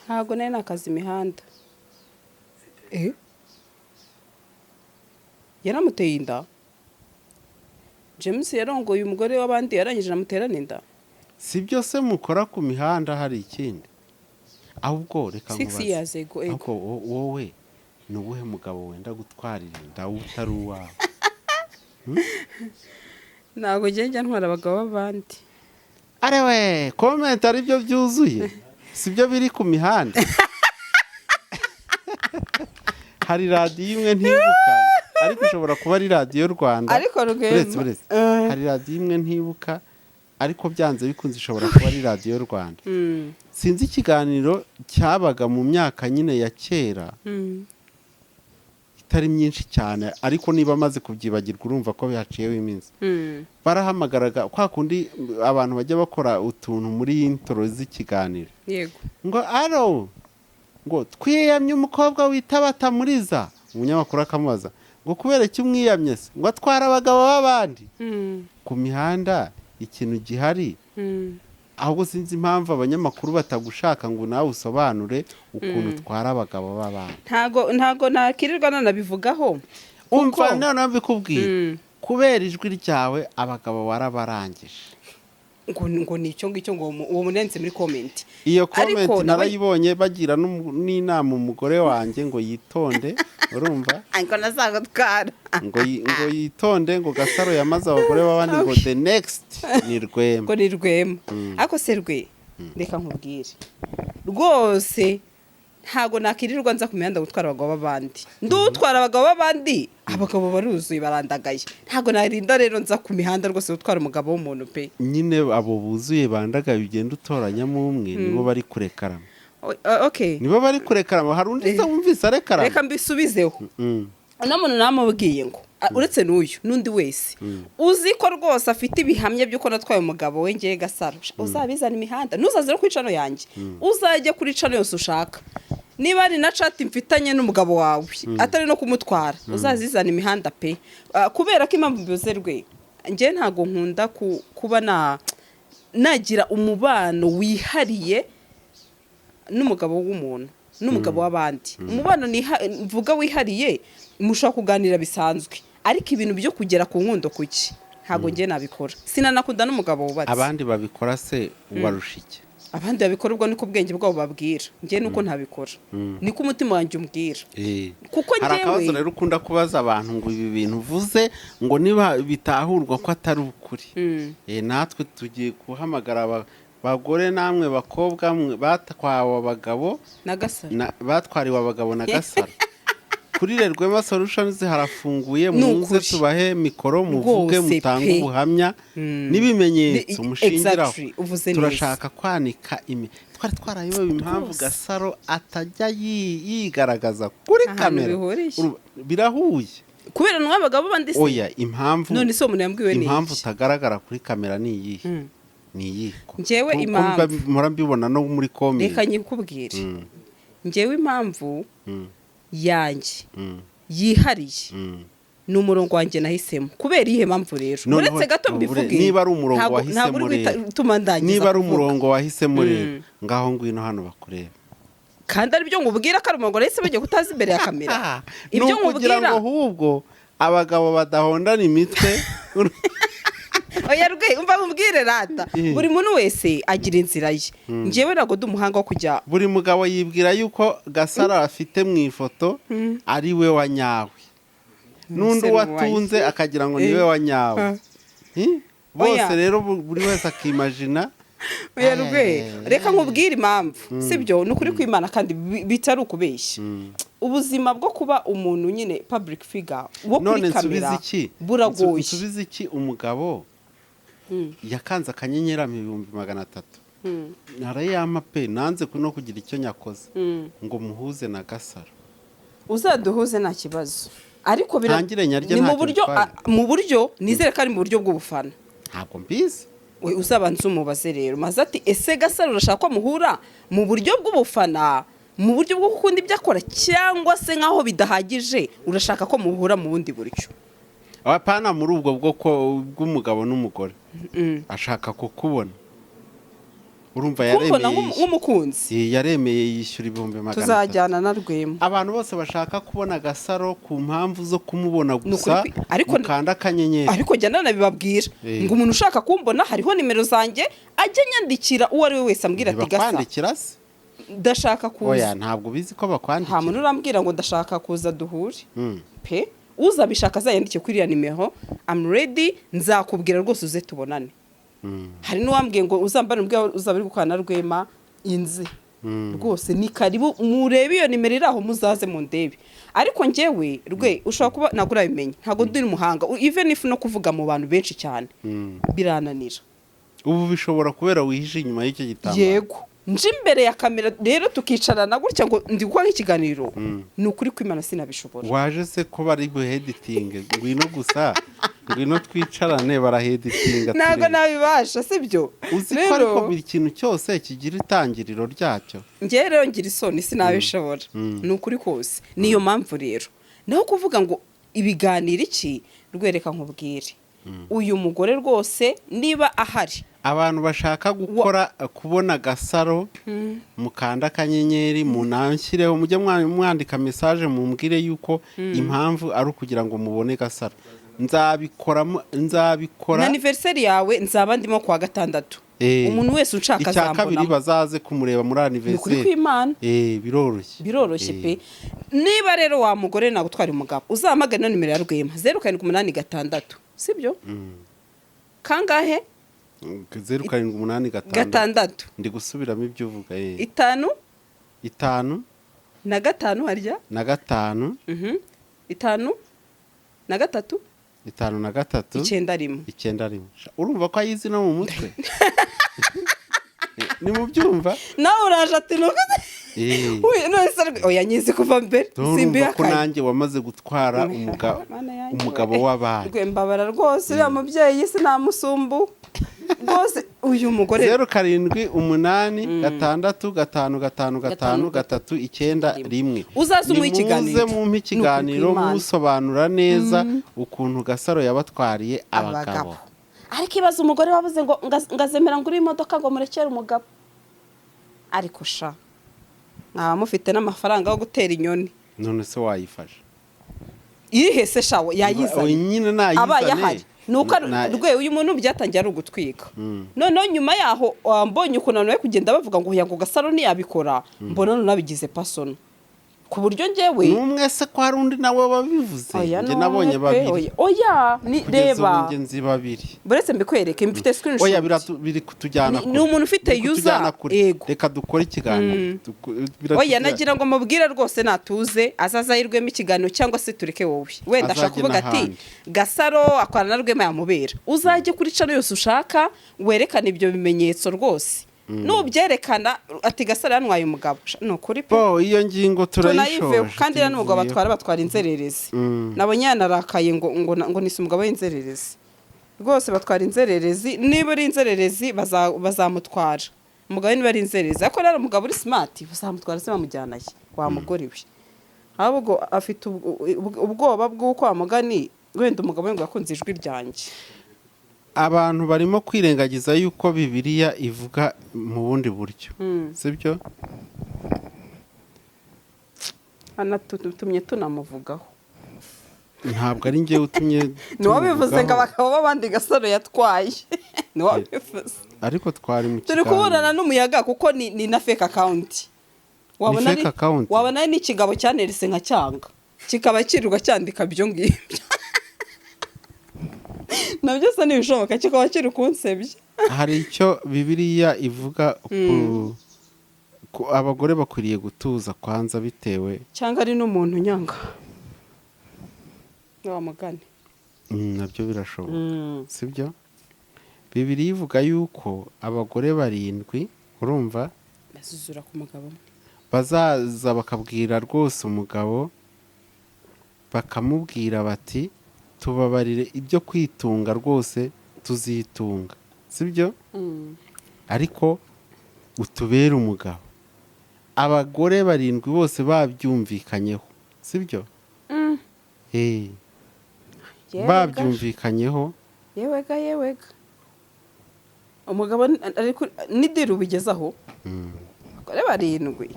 Ntabwo nari nakaza imihanda. Yaramuteye inda? James yarongoye umugore w'abandi, yarangije amutera n'inda. Si byo se mukora ku mihanda? Hari ikindi ahubwo reka 6 nkubaze. years ago, ego. Ahubwo wowe ni uwuhe mugabo wenda gutwarira inda utari uwawe? Ntabwo njya ntwara abagabo b'abandi. Arewe, comment ari byo byuzuye, si byo biri ku mihanda. Hari radiyo imwe ntibuka, ariko ishobora kuba ari Radiyo Rwanda. Ariko Rwema, Uretse, uretse. Hari radiyo imwe ntibuka, ariko byanze bikunze ishobora kuba ari Radiyo Rwanda. Sinzi ikiganiro cyabaga mu myaka nyine ya kera, itari myinshi cyane, ariko niba amaze kubyibagirwa urumva ko bihaciyeho iminsi. Barahamagaraga kwa kundi abantu bajya bakora utuntu muri intro z'ikiganiro, ngo aro, ngo twiyamye umukobwa wita Batamuriza. Umunyamakuru akamubaza ngo kubera iki umwiyamye se? Ngo atwara abagabo b'abandi ku mihanda. Ikintu gihari, ahubwo sinzi impamvu abanyamakuru batagushaka ngo nawe usobanure ukuntu utwara abagabo b'abandi. Ntago nakirirwa nanabivugaho. Umva, noneho mbikubwira. Kubera ijwi ryawe abagabo warabarangije. Ngo ni icyo ngicyo, ngo uwo munenze muri comment. Iyo Ariko comment narayibonye, bagira n'inama umugore wanjye ngo yitonde, urumva? Ariko nazagutwara. Ngo yitonde, ngo Gasaro yamaze abagore b'abandi, ngo the next ni Rwema. Ngo ni Rwema. Ariko se Rwe, reka nkubwire rwose, ntago nakirirwa nza ku mihanda gutwara abagabo b'abandi. Ndutwara abagabo b'abandi, abagabo baruzuye barandagaye. Ntago narinda rero nza ku mihanda rwose gutwara umugabo w'umuntu pe. Nyine abo buzuye bandagaye ugenda utoranyamo umwe, nibo bari kurekarama. Okay. Nibo bari kurekarama. Hari undi se wumvise arekarama? Reka mbisubizeho. Uno muntu namubwiye ngo uretse n'uyu n'undi wese uzi ko rwose afite ibihamya by'uko natwaye umugabo we, ngewe Gasaro, uzabizana imihanda. Ntuzaze no kuri channel yanjye, uzajye kuri channel yose ushaka. Niba ari na chat mfitanye n'umugabo wawe atari no kumutwara, uzazizana imihanda pe. Kubera ko impamvu mbivuze, Rwe, njye ntabwo nkunda kuba nagira umubano wihariye n'umugabo w'umuntu, n'umugabo w'abandi. Umubano mvuga wihariye, mushobora kuganira bisanzwe, ariko ibintu byo kugera ku nkundo kuki, ntabwo njye nabikora. Sinanakunda n'umugabo wubatse. Abandi babikora se ubarusha iki? Abandi babikora ubwo niko ubwenge bwabo babwira, njye nuko ntabikora, niko umutima wanjye umbwira. Kuko Hari njyewe akabazo rero ukunda kubaza abantu, ngo ibi bintu uvuze, ngo niba bitahurwa ko atari ukuri. Natwe tugiye guhamagara bagore namwe bakobwa mwe batwawe abagabo Na Gasaro. Batwariwe abagabo na Gasaro. Kuri Rwema Solutions harafunguye. Ni Muze ukuri. tubahe mikoro, muvuge, Rwose mutange pe. ubuhamya n'ibimenyetso mushingiraho. Exactly, uvuze neza. Turashaka kwanika imi twari twarayobewe impamvu Rwose. Gasaro atajya yigaragaza kuri Ahantu kamera. bihuriye. Birahuye. Kubera n'uwo abagabo bandi se? Oya, impamvu None se uwo muntu yambwiwe ni impamvu iki? utagaragara kuri kamera ni iyihe? Ni iyihe? Njyewe Ko impamvu- mpora mbibona no muri comment. Reka nyikubwire. Njyewe impamvu yanjye yihariye ni umurongo wanjye nahisemo. Kubera iyihe mpamvu rero? Noneho- Uretse gato mbivuge. Niba ari umurongo Ntabwo wahisemo uri rero, gutuma ndangiza niba ari kuvuga. umurongo wahisemo rero, ngaho ngwino hano bakureba. Kandi aribyo nkubwira ko ari umurongo nahisemo, bagiye kutaza imbere ya kamera. Ni Ibyo ukugira nkubwira ngo ahubwo abagabo badahondana imitwe. Oya rwe, umva nkubwire rata. Buri muntu wese agira inzira ye. Njyewe ntabwo ndi umuhanga wo kujya Buri mugabo yibwira yuko Gasaro afite mu ifoto ari we wa nyawe, n'undi Se ni watunze uwanjye. akagira ngo niwe wa nyawe. Bose Oya. rero buri wese akimajina. Oya rwe, reka nkubwire impamvu, sibyo? Ni ukuri kw'Imana kandi bitari ukubeshya, ubuzima bwo kuba umuntu nyine public figure wo None kuri nsubize kamera iki? buragoye. Nsubize iki? Umugabo yakanze akanyenyeri ampa 300,000, narayampa pe, nanze no kugira icyo nyakoze ngo muhuze na Gasaro. Uzaduhuze nta kibazo, ariko Ntangire nyarye, ni mu ntacyo buryo bitwaye. Mu buryo nizere ko ari mu buryo bw'ubufana. Ntabwo mbizi. We uzabanza umubaze rero, maze ati: "Ese Gasaro urashaka ko muhura mu buryo bw'ubufana, mu buryo bwo gukunda ibyo akora, cyangwa se nk'aho bidahagije urashaka ko muhura mu bundi buryo?" Apana muri ubwo bwoko bw'umugabo n'umugore, ashaka kukubona, urumva? Kumbona Yaremeye nk'umukunzi. Yaremeye yishyura 300,000. Tuzajyana na Rwema. Abantu bose bashaka kubona Gasaro ku mpamvu zo kumubona Ni ukuri gusa, mukanda akanyenyeri. Ariko njya nanabibabwira ngo umuntu ushaka kumbona hariho nimero zanjye, ajye anyandikira, uwo ari we wese ambwira ati: "Gasa, Ntibakwandikira se? ndashaka kuza." Oya, ntabwo ubizi ko Nta bakwandikira? muntu urambwira ngo ndashaka kuza duhure pe. Uzabishaka azayandike kuri iriya nimero, I'm ready, nzakubwira rwose uze tubonane. Hari n'uwambwiye ngo uzambare ubwo uzaba uri gukorana na Rwema inzi. Rwose ni karibu, murebe iyo nimero iri aho, muzaze mundebe. Ariko njyewe rwe, ushobora kuba ntabwo urabimenya, ntabwo ndi umuhanga, even if no kuvuga mu bantu benshi cyane birananira. Ubu bishobora kubera wihishe inyuma y'icyo gitambaro. Yego, nje imbere ya kamera rero tukicarana gutya ngo ndi gukora nk'ikiganiro, ni ukuri kw'Imana sinabishobora. Waje se ko bari buheditinge? Ngwino gusa, ngwino twicarane, baraheditinga Ntabwo turebe. nabibasha, sibyo? Uzi ko ariko buri kintu cyose kigira itangiriro ryacyo. Njyewe rero ngira isoni, sinabishobora, ni ukuri kose. Niyo mpamvu rero naho kuvuga ngo ibiganiro iki, rwereka nkubwire, uyu mugore rwose niba ahari. Abantu bashaka gukora kubona Gasaro, mukanda akanyenyeri, munanshyireho, mujye mwandika message, mumbwire yuko impamvu ari ukugira ngo mubone Gasaro. Nzabikora nzabikora. Na anniversaire yawe nzaba ndimo kuwa gatandatu. Umuntu wese unshaka Icya kabiri, azambonamo. bazaze kumureba muri Ni ukuri anniversaire. kw'Imana. Biroroshye. Biroroshye pe. Niba rero wa mugore ntabwo utwara umugabo, uzahamagare na nimero ya Rwema, 0786, sibyo? Kangahe? 0786. Gatandatu. Ndi gusubiramo ibyo uvuga. Itanu. Itanu. Na gatanu harya? Na gatanu. 53. 53. 91. 91. Urumva ko ayizi no mu mutwe, ni mu byumva. Nawe uraje ati nuko none se oya, nyizi kuva mbere. Urumva ko Simbihakanye. nanjye wamaze gutwara Mana yanjye umugabo we. w'abandi. Rwembabara rwose, uriya mubyeyi sinamusumbu rwose uyu mugore. 0786555391. Uzaze umuhe ikiganiro. Nimuze mumpe ikiganiro. Ni ukuri kw'Imana. Musobanura neza ukuntu Gasaro yabatwariye abagabo. Abagabo. Ariko ibaze umugore wabuze ngo ngazemera ngo uri imodoka ngo murekere umugabo, ariko sha mwaba mufite n'amafaranga yo gutera inyoni. None se wayifashe? Irihe se shawo? Yayizanye. Nyine nayizane. Abaye ahari ni uko rwe uyu muntu byatangiye ari ugutwika. Noneho nyuma yaho mbonye ukuntu abantu bari kugenda bavuga ngo oya, ngo Gasaro ntiyabikora, mbona none nabigize personal. Ku buryo njyewe N'umwe se, ko hari undi nawe wabivuze? Oya, Njye ni nabonye umwe pe, babiri. Oya, oya, ni Kugeza ubu reba. njye nzi babiri. Buretse mbikwereke, mfite screenshot. Oya, biri kutujyana Ni umuntu ufite Biri kutujyana user, kure. yego. Reka dukore ikiganiro. Oya, nagira ngo mubwire rwose natuze azaza yirwemo ikiganiro, cyangwa se tureke wowe wenda ashaka Azajye kuvuga ati n'ahandi. Gasaro akorana na Rwema yamubera. Uzajye kuri channel yose ushaka werekane ibyo bimenyetso rwose. Nubyerekana ati Gasaro yantwaye umugabo. Ni ukuri pe. Bo, iyo ngingo Tunayiveho. turayishoje. Kandi rero n'umugabo Tuyivuyeho. batwara inzererezi. Nabonye yanarakaye ngo nise umugabo w'inzererezi. Rwose batwara inzererezi. Niba uri inzererezi bazamutwara umugabo we. Niba ari inzererezi, ariko rero umugabo uri smart bazamutwara se bamujyana he wa mugore we? Ahubwo afite ubwoba bw'uko wa mugani wenda umugabo we ngo yakunze ijwi ryanjye. Abantu barimo kwirengagiza yuko Bibiliya ivuga mu bundi buryo, sibyo? Anatumye tunamuvugaho. Ntabwo ari njyewe utumye Ni wabivuze ngo tumuvugaho. abagabo b'abandi Gasaro yatwaye, ni wabivuze. Ariko twari mu Turi kuburana kiganiro. n'umuyaga kuko ni na fake account. Wabona Ni fake account? Wabona ari n'ikigabo cyanerese nka cyanga kikaba kirirwa cyandika ibyo ngibyo, nabyo se ntibishoboka, kikaba kiri kunsebya. Hari icyo Bibiliya ivuga ku abagore bakwiriye gutuza kwanza bitewe Cyangwa ari n'umuntu nyanga wa mugani. Nabyo birashoboka, sibyo? Bibiliya ivuga yuko abagore barindwi, urumva, Bazuzura ku mugabo umwe. bazaza bakabwira rwose umugabo, bakamubwira bati: "Tubabarire, ibyo kwitunga rwose tuzitunga," sibyo? "Ariko utubere umugabo." Abagore barindwi bose babyumvikanyeho, sibyo? Yewega. Babyumvikanyeho. Yewega, yewega, umugabo ariko n'idiri ubigezaho. Abagore barindwi.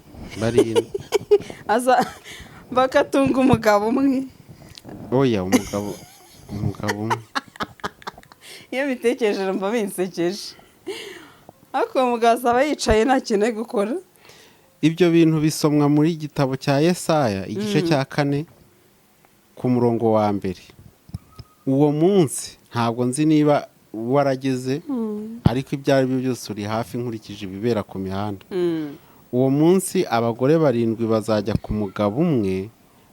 Barindwi. Aza bakatunga umugabo umwe. Oya, umugabo umwe. Iyo mbitekereje mba binsekeje, ariko uwo mugabo azaba yicaye nta kintu ari gukora. Ibyo bintu bisomwa muri gitabo cya Yesaya, igice cya 4, ku murongo wa 1. Uwo munsi ntabwo nzi niba warageze, ariko ibyo ari byo byose uri hafi nkurikije ibibera ku mihanda. Uwo munsi abagore barindwi bazajya ku mugabo umwe,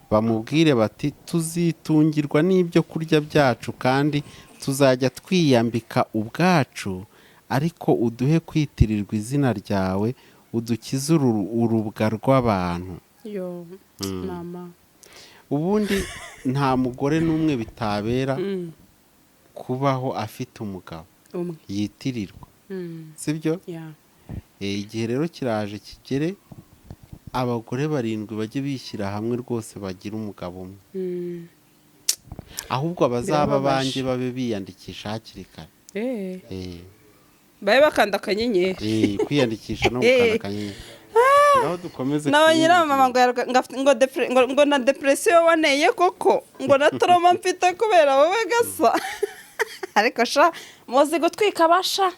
bamubwire bati: "Tuzitungirwa n'ibyo kurya byacu kandi tuzajya twiyambika ubwacu, ariko uduhe kwitirirwa izina ryawe, udukize urubwa rw'abantu." Yo mama! Ubundi nta mugore n'umwe bitabera kubaho afite umugabo umwe yitirirwa, sibyo? Yeah. Igihe rero kiraje kigere, abagore barindwi bajye bishyira hamwe rwose bagire umugabo umwe. Ahubwo abazaba Birababaje. banjye babe biyandikisha hakiri kare. Babe bakanda akanyenyeri. Kwiyandikisha no gukanda akanyenyeri. Ngaho dukomeze. Nabonye mama ngo ngo na depression waneye koko, ngo na trauma mfite kubera wowe gasa. Ariko sha, muzi gutwika basha,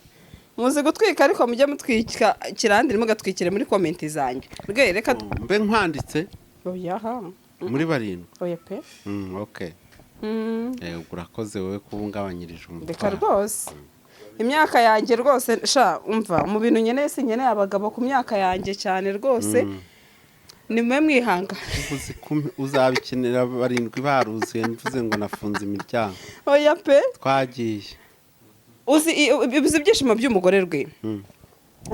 muzi gutwika, ariko mujye mutwika kirandi, mugatwikire muri comment zanjye rwe. Reka Mbe nkwanditse Oya ha. muri barindwi? Oya pe. Okay. Ubwo urakoze wowe kuba ungabanyirije Reka. umutwaro. Rwose imyaka yanjye rwose sha, umva, mu bintu nkeneye sinkeneye abagabo ku myaka yanjye cyane rwose. Ni mwe mwihanga. Uzi ko uzabikenera barindwi baruzuye, mvuze ngo nafunze imiryango. Oya pe. Twagiye. Uzi ibyishimo by'umugore rwe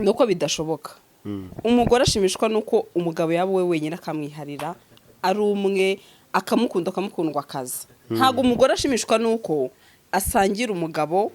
ni uko bidashoboka. Umugore ashimishwa n'uko umugabo yaba we wenyine, akamwiharira ari umwe, akamukunda, akamukundwa akaza. Ntabwo umugore ashimishwa n'uko asangira umugabo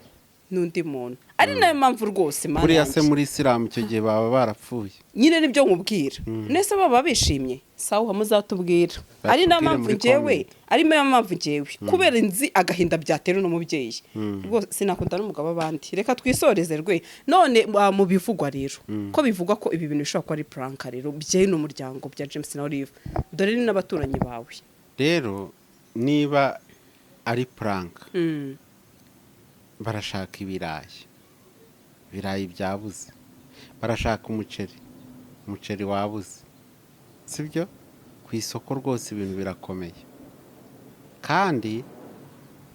n'undi muntu, ari nayo mpamvu rwose Mana Buriya se yanjye. muri Isilamu icyo gihe baba barapfuye? Nyine nibyo nkubwira. Nese baba bishimye? Sawa, muzatubwira. Ari nayo Batubwire mpamvu muri njyewe comment. ari nayo mpamvu njyewe, kubera nzi agahinda byatera uno mubyeyi, rwose sinakunda n'umugabo w'abandi. Reka twisoreze rwe. None mu bivugwa rero, ko bivugwa ko ibi bintu bishobora kuba ari prank rero by'uno muryango bya James na Olive, dore ni n'abaturanyi bawe. Rero niba ari prank, barashaka ibirayi, ibirayi byabuze, barashaka umuceri, umuceri wabuze, sibyo? Ku isoko rwose ibintu birakomeye. Kandi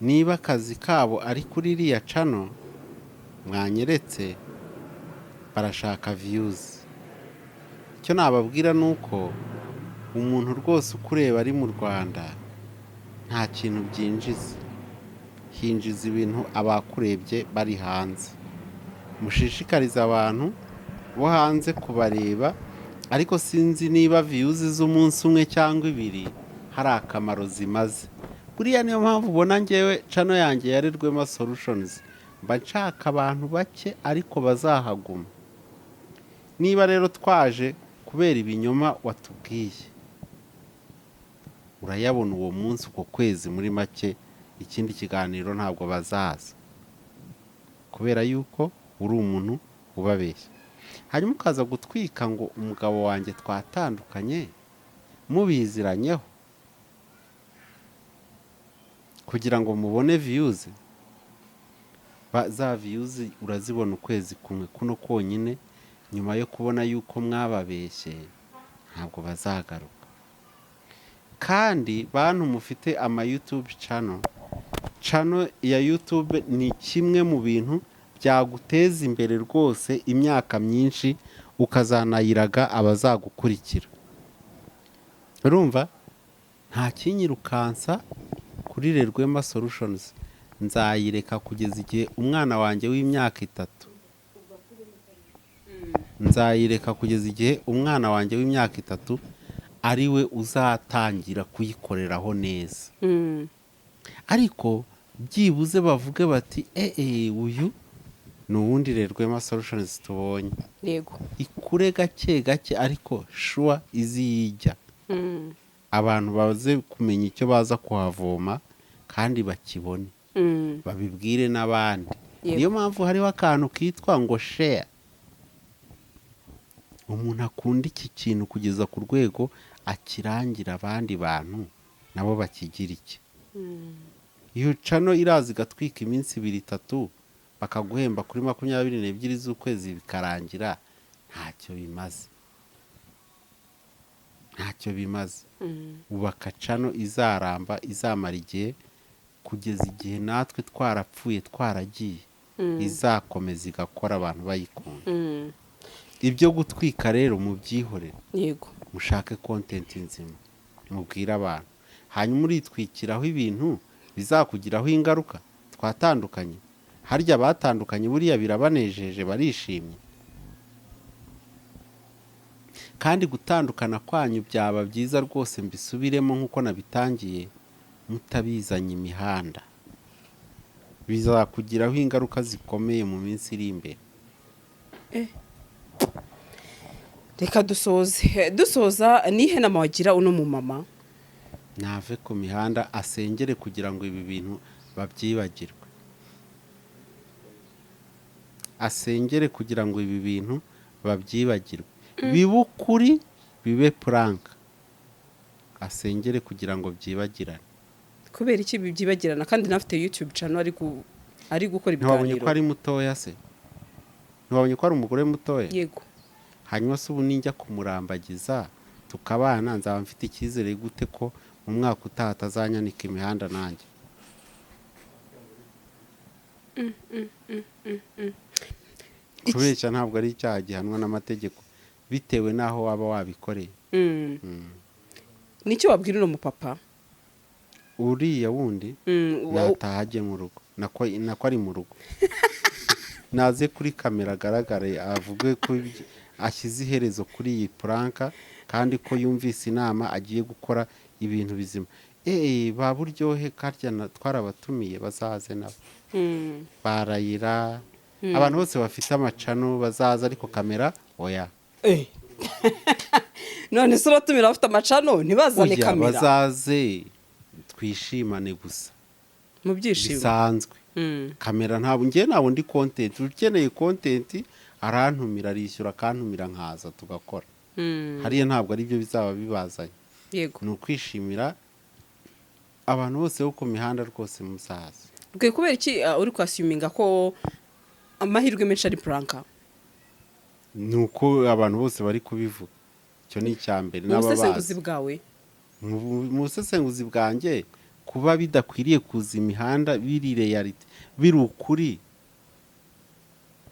niba akazi kabo ari kuri iriya channel mwanyeretse, barashaka views. Icyo nababwira ni uko umuntu rwose ukureba ari mu Rwanda nta kintu byinjiza, hinjiza ibintu abakurebye bari hanze. Mushishikarize abantu bo hanze kubareba, ariko sinzi niba views z'umunsi umwe cyangwa ibiri hari akamaro zimaze. Buriya niyo mpamvu ubona ngewe channel yanjye ya Rwema Solutions mba nshaka abantu bake ariko bazahaguma. Niba rero twaje kubera ibinyoma watubwiye, urayabona uwo munsi, uko kwezi, muri make ikindi kiganiro ntabwo bazaza, kubera yuko uri umuntu ubabeshya. Hanyuma ukaza gutwika ngo umugabo wanjye twatandukanye, mubiziranyeho kugira ngo mubone views. Za views urazibona ukwezi kumwe kuno konyine. Nyuma yo kubona yuko mwababeshye, ntabwo bazagaruka. Kandi bantu mufite ama YouTube channel, channel ya YouTube ni kimwe mu bintu byaguteza imbere rwose imyaka myinshi, ukazanayiraga abazagukurikira. Urumva nta kinyirukansa kuri Rwema Solutions, nzayireka kugeza igihe umwana wanjye w'imyaka 3, nzayireka kugeza igihe umwana wanjye w'imyaka 3 ari we uzatangira kuyikoreraho neza. Ariko byibuze bavuge bati: "Eee, uyu ni uwundi Rwema Solutions tubonye." Ikure gake gake, ariko sure izi yijya abantu baze kumenya icyo baza kuhavoma kandi bakibone, babibwire n'abandi. Niyo mpamvu hariho akantu kitwa ngo share. Umuntu akunda iki kintu kugeza ku rwego akirangira abandi bantu nabo bakigira iki. Iyo channel iraza igatwika iminsi ibiri, itatu, bakaguhemba kuri 22 z'ukwezi, bikarangira, ntacyo bimaze, ntacyo bimaze. Ubaka channel izaramba, izamara igihe, kugeza igihe natwe twarapfuye, twaragiye, izakomeza igakora, abantu bayikunda. Ibyo gutwika rero mubyihorere. Mushake content nzima mubwire abantu. Hanyuma uritwikiraho ibintu bizakugiraho ingaruka. Twatandukanye, harya batandukanye buriya birabanejeje, barishimye? Kandi gutandukana kwanyu byaba byiza rwose, mbisubiremo nk'uko nabitangiye, mutabizanye imihanda. Bizakugiraho ingaruka zikomeye mu minsi iri imbere. Reka dusoze. Dusoza, nihe nama wagira uno mumama? Nave ku mihanda, asengere kugira ngo ibi bintu babyibagirwe, asengere kugira ngo ibi bintu babyibagirwe, bibe ukuri, bibe prank, asengere kugira ngo byibagirane. Kubera iki byibagirana kandi nafite YouTube channel ari gukora Ntiwabonye ibiganiro? ko ari mutoya se? Ntiwabonye ko ari umugore mutoya? Yego. Hanyuma se ubu ninjya kumurambagiza tukabana, nzaba mfite icyizere gute ko mu mwaka utaha atazanyanika imihanda nanjye? Kubeshya ntabwo ari icyaha gihanwa n'amategeko, bitewe n'aho waba wabikoreye. Nicyo wabwira uno mupapa? Uriya wundi nataha ajye mu rugo, nako ari mu rugo, naze kuri kamera agaragare, avuge ko ashyize iherezo kuri iyi prank, kandi ko yumvise inama, agiye gukora ibintu bizima. Eee, ba Buryohe karya twarabatumiye, bazaze nabo. Barayira abantu bose bafite ama channel bazaza, ariko kamera oya. None se uratumira abafite ama channel ntibazane Oya, kamera? Bazaze twishimane gusa. Mu byishimo. Bisanzwe. Kamera ntabwo, ngewe ntabwo ndi content. Ukeneye content arantumira, arishyura akantumira, nkaza tugakora. Hariya ntabwo aribyo bizaba bibazanye. Ni ukwishimira abantu bose bo ku mihanda rwose, muzaza. Rwe, kubera iki uri kwassuminga ko amahirwe menshi ari prank? Ni uko abantu bose bari kubivuga, icyo ni icya mbere. Mu busesenguzi N'ababazi bwawe. Mu busesenguzi bwanjye, kuba bidakwiriye kuza imihanda biri reality, biri ukuri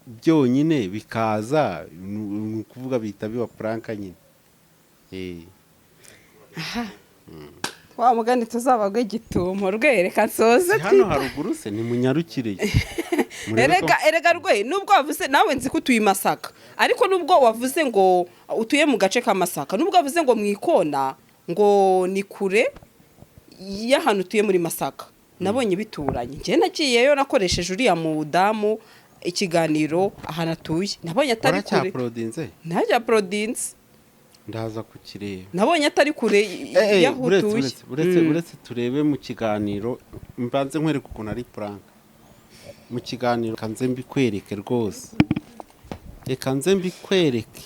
byonyine, bikaza, ni ukuvuga bihita biba prank nyine. Wa mugani tuzabagwe igitumo. Rwereka nsoze. Si hano haruguru se? Nimunyarukire murebe ko. Erega rwe, nubwo wavuze nawe, nzi ko utuye i Masaka, ariko nubwo wavuze ngo utuye mu gace ka Masaka, nubwo wavuze ngo mu ikona ngo ni kure y'ahantu utuye muri Masaka, nabonye bituranye. Njye nagiyeyo, nakoresheje uriya mudamu ikiganiro ahantu atuye, nabonye atari kure. Waracyaporodinze? Ntajya porodinze. Ndaza kukireba. Nabonye atari kure y'aho Uretse utuye. uretse uretse turebe mu kiganiro, mbanze nkwereke ukuntu ari prank mu kiganiro. Reka nze mbikwereke rwose, reka nze mbikwereke,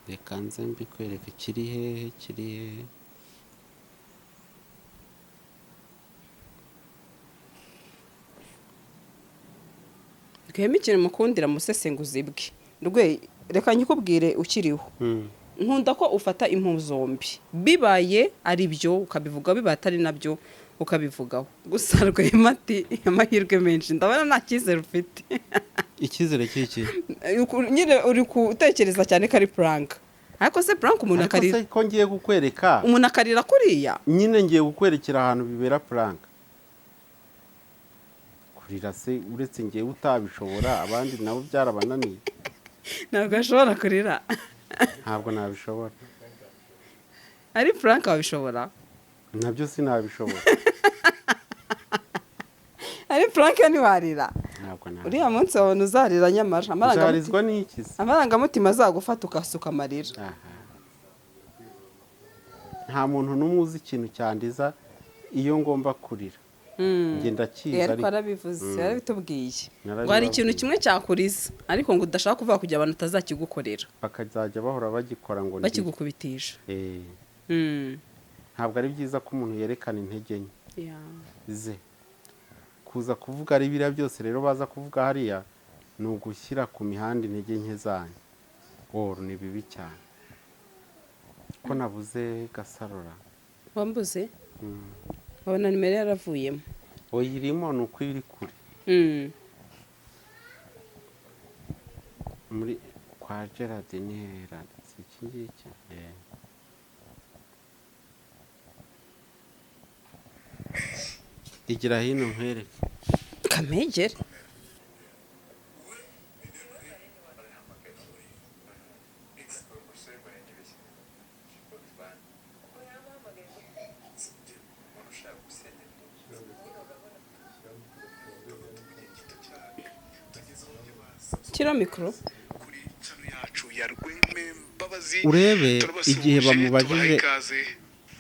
reka nze mbikwereke. Kiri hehe? Kiri hehe? Rwema, ikintu mukundira mu busesenguzi bwe, rwe, reka nyikubwire ukiriho. Nkunda ko ufata impu zombi, bibaye ari byo ukabivugaho, bibaye atari nabyo ukabivugaho. Gusa Rwema ati amahirwe menshi, ndabona nta cyizere ufite. Icyizere cy'iki? Nyine uri gutekereza cyane ko ari prank, ariko se prank umuntu Ariko akarira se ko ngiye kukwereka umuntu akarira kuriya? Nyine ngiye kukwerekera ahantu bibera prank. Kurira se, uretse ngewe utabishobora, abandi nabo byarabananiye. Ntabwo ashobora kurira. Ntabwo nabishobora. Ari prank wabishobora? Nabyo sinabishobora. Ari prank ntiwarira? Ntabwo Uriya nabishobora. munsi wabona uzarira nyamara amarangamutima Uzarizwa n'iki se? Amarangamutima azagufata ukasuka amarira. Aha. Nta muntu n'umwe uzi ikintu cyandiza iyo ngomba kurira. Njye ndakizi. Ariko Ariko arabivuze, yarabitubwiye Narabibabwiye. ngo hari ikintu kimwe cyakuriza, ariko ngo udashaka kuvuga kugira abantu utazakigukorera. Bakazajya bahora bagikora ngo ndire. Bakigukubitisha. Ntabwo ari byiza ko umuntu yerekana intege nke ze. Kuza kuvuga ari biriya byose rero baza kuvuga hariya, ni ugushyira ku mihanda intege nke zanyu woro, ni bibi cyane. Ko nabuze Gasarora? Wambuze? Wabona nimero yaravuyemo. Oya, irimo, ni uko iri kure. Muri kwa Gerard ni hera? Si iki ngiki? Igira hino nkwereke. Kamegere. Kira mikoro. Kuri channel yacu ya Rweme Mbabazi, Urebe turabasuhuje, igihe tubaha bamubajije. ikaze,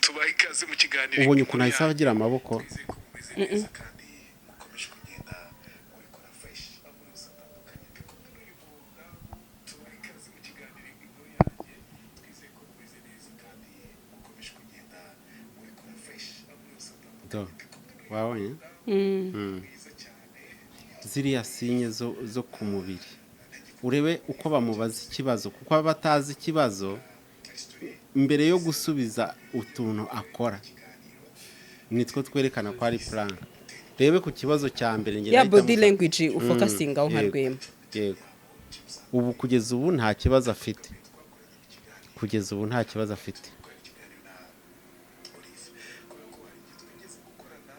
tubaha ikaze mu kiganiro. Ubonye ukuntu ahise agira amaboko? Twizeye ko mumeze neza kandi mukomeje kugenda mubikora fresh aho muri hose hatandukanye. Ndi kumwe n'uyu mudamu, tubaha ikaze mu kiganiro Inkuru Yanjye. Twizeye ko mumeze neza kandi mukomeje kugenda mubikora fresh aho muri hose hatandukanye. Do. Ndi kumwe n'uyu Wabonye? mwiza cyane. Ziriya sinye zo ku mubiri, urebe uko bamubaza ikibazo, kuko aba atazi ikibazo mbere yo gusubiza. Utuntu akora nitwo twerekana ko ari prank. Rebe ku kibazo cya mbere, njye Ya ndahita body mufata. language ufocusingaho nka Yego, Rwema. Yego, ubu kugeza ubu nta kibazo afite, kugeza ubu nta kibazo afite. Gukorana ikiganiro na Olive kubera ko hari igihe twigeze gukorana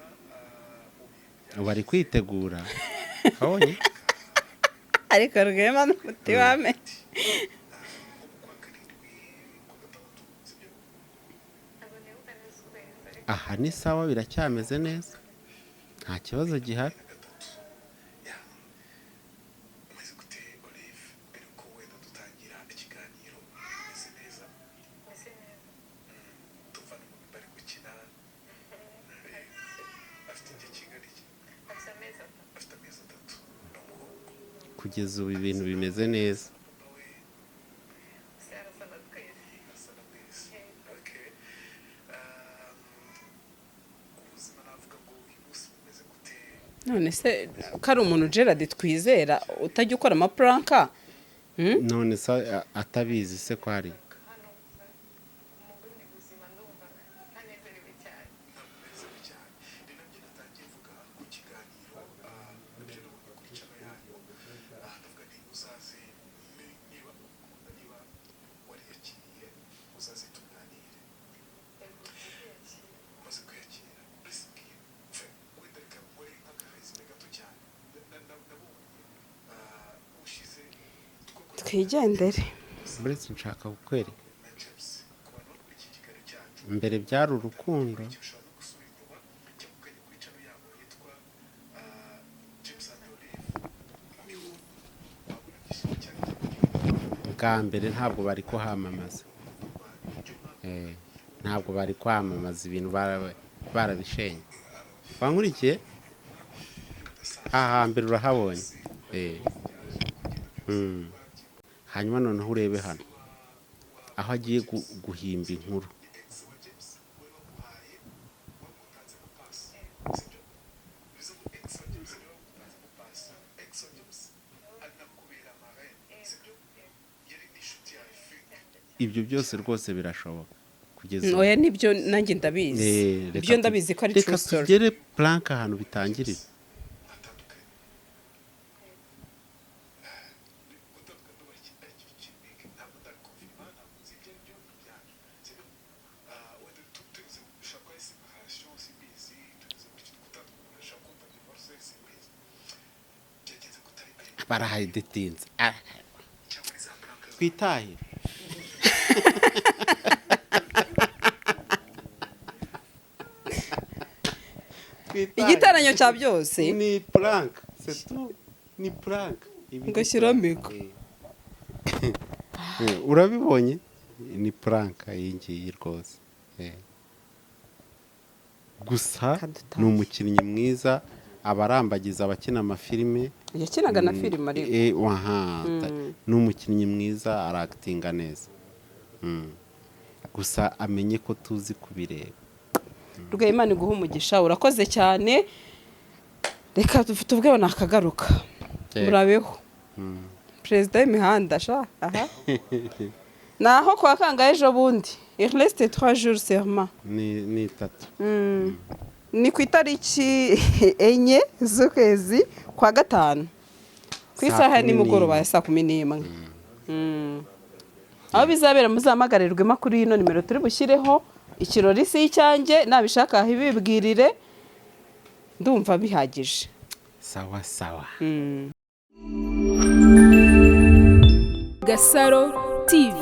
mu bihe Ubu ari kwitegura, wabonye? Ariko Rwema n'umuti w'amenyo. Kwa karindwi, kwa gatandatu, sibyo? Aha ni sawa, biracyameze neza, nta kibazo gihari. Na gatatu ya. Umeze gute Olive? Mbere uko wenda dutangira ikiganiro, umeze neza? Tuva no bari gukina. Afite igihe kingana iki? Afite amezi 3, ni umuhungu. Kugeza ubu ibintu bimeze neza. Papa we asa na mwese. Okay. Ubuzima navuga ngo uyu munsi bumeze gute? None se ko ari umuntu Gerard twizera utajya ukora amaprank, None se atabizi se ko hari? Hano gusa mu bundi buzima ndumva ntanezerewe cyane. Ntanezerewe cyane, ni nabyo natangiye mvuga ku kiganiro, nabyo nabonye kuri channel yanyu. Ndavuga nti uzaze, niba ukunda, niba wariyakiriye, uzaze tuganire. Yego, ndabyakira. Umaze kwiyakira, mbese wenda reka nkore nk'akarésumé gato cyane. Nabonye ushize twakora Twigendere. Buretse nshaka kukwereka. Na James, ku bantu bari kuri iki kiganiro cyacu, Mbere byari urukundo. ushobora no gusubira inyuma cyangwa ukajya kuri channel yabo yitwa James and Olive, niho wabona byinshi cyane. Bwa mbere ntabwo bari kuhamamaza. Ntabwo bari kwamamaza ibintu, barabishenye. Wankurikiye aha hambere, urahabonye. Hanyuma noneho urebe hano aho agiye guhimba inkuru. Ex wa James wari wamuhaye, wamutanzemo pasi, sibyo? Bivuze ngo ex wa James niwe wamutanzemo pasi. Ex wa James anakubera marraine, sibyo? Yari n'inshuti yawe Fink. Ibyo byose rwose birashoboka kugeza ubu. Oya, nibyo, nanjye ndabizi. Reka Ibyo ndabizi ko ari reka true story. tugere prank ahantu bitangirira. Atandukanye gutandukana n'iki, ntabwo ndabiconfirma, ntabwo nzi ibyo ari byo, ni ibyanyu, sibyo? Wenda tunyuze ushobora kuba ari séparation, simbizi, tunyuze mu kintu gutandukana, umuntu ashobora kumva divorce, simbizi byagenze kutari Barahayidetinze. Cyangwa ni za prank. Twitahe. Twitahe. Igitaranyo cya byose. Ni prank, c'est tout, ni prank. Ibi ni Ngo shyiramo prank. iko. Urabibonye, ni prank iyi ngiyi rwose. Gusa Kadutahe. ni umukinnyi mwiza, abarambagiza abakina amafilime. Yakinaga na filime ariko. Waha, ni umukinnyi mwiza, aractinga neza. Gusa amenye ko tuzi kubireba. Rwema, iguha umugisha, urakoze cyane. Reka tuvuge ngo nakagaruka. Yego. Murabeho. Perezida w'imihanda sha, aha naho kwa kangahe ejo bundi? Il reste 3 jours seulement. Ni 3. Ni ku itariki 4 z'ukwezi kwa gatanu, ku Saa isaha ya kumi nimugoroba n'imwe. ya saa 11. Aho bizabera muzahamagarirwemo kuri ino nimero turi bushyireho. Ikirori si icyanjye, nabishaka bibwirire. Ndumva bihagije. Sawa sawa. Gasaro TV.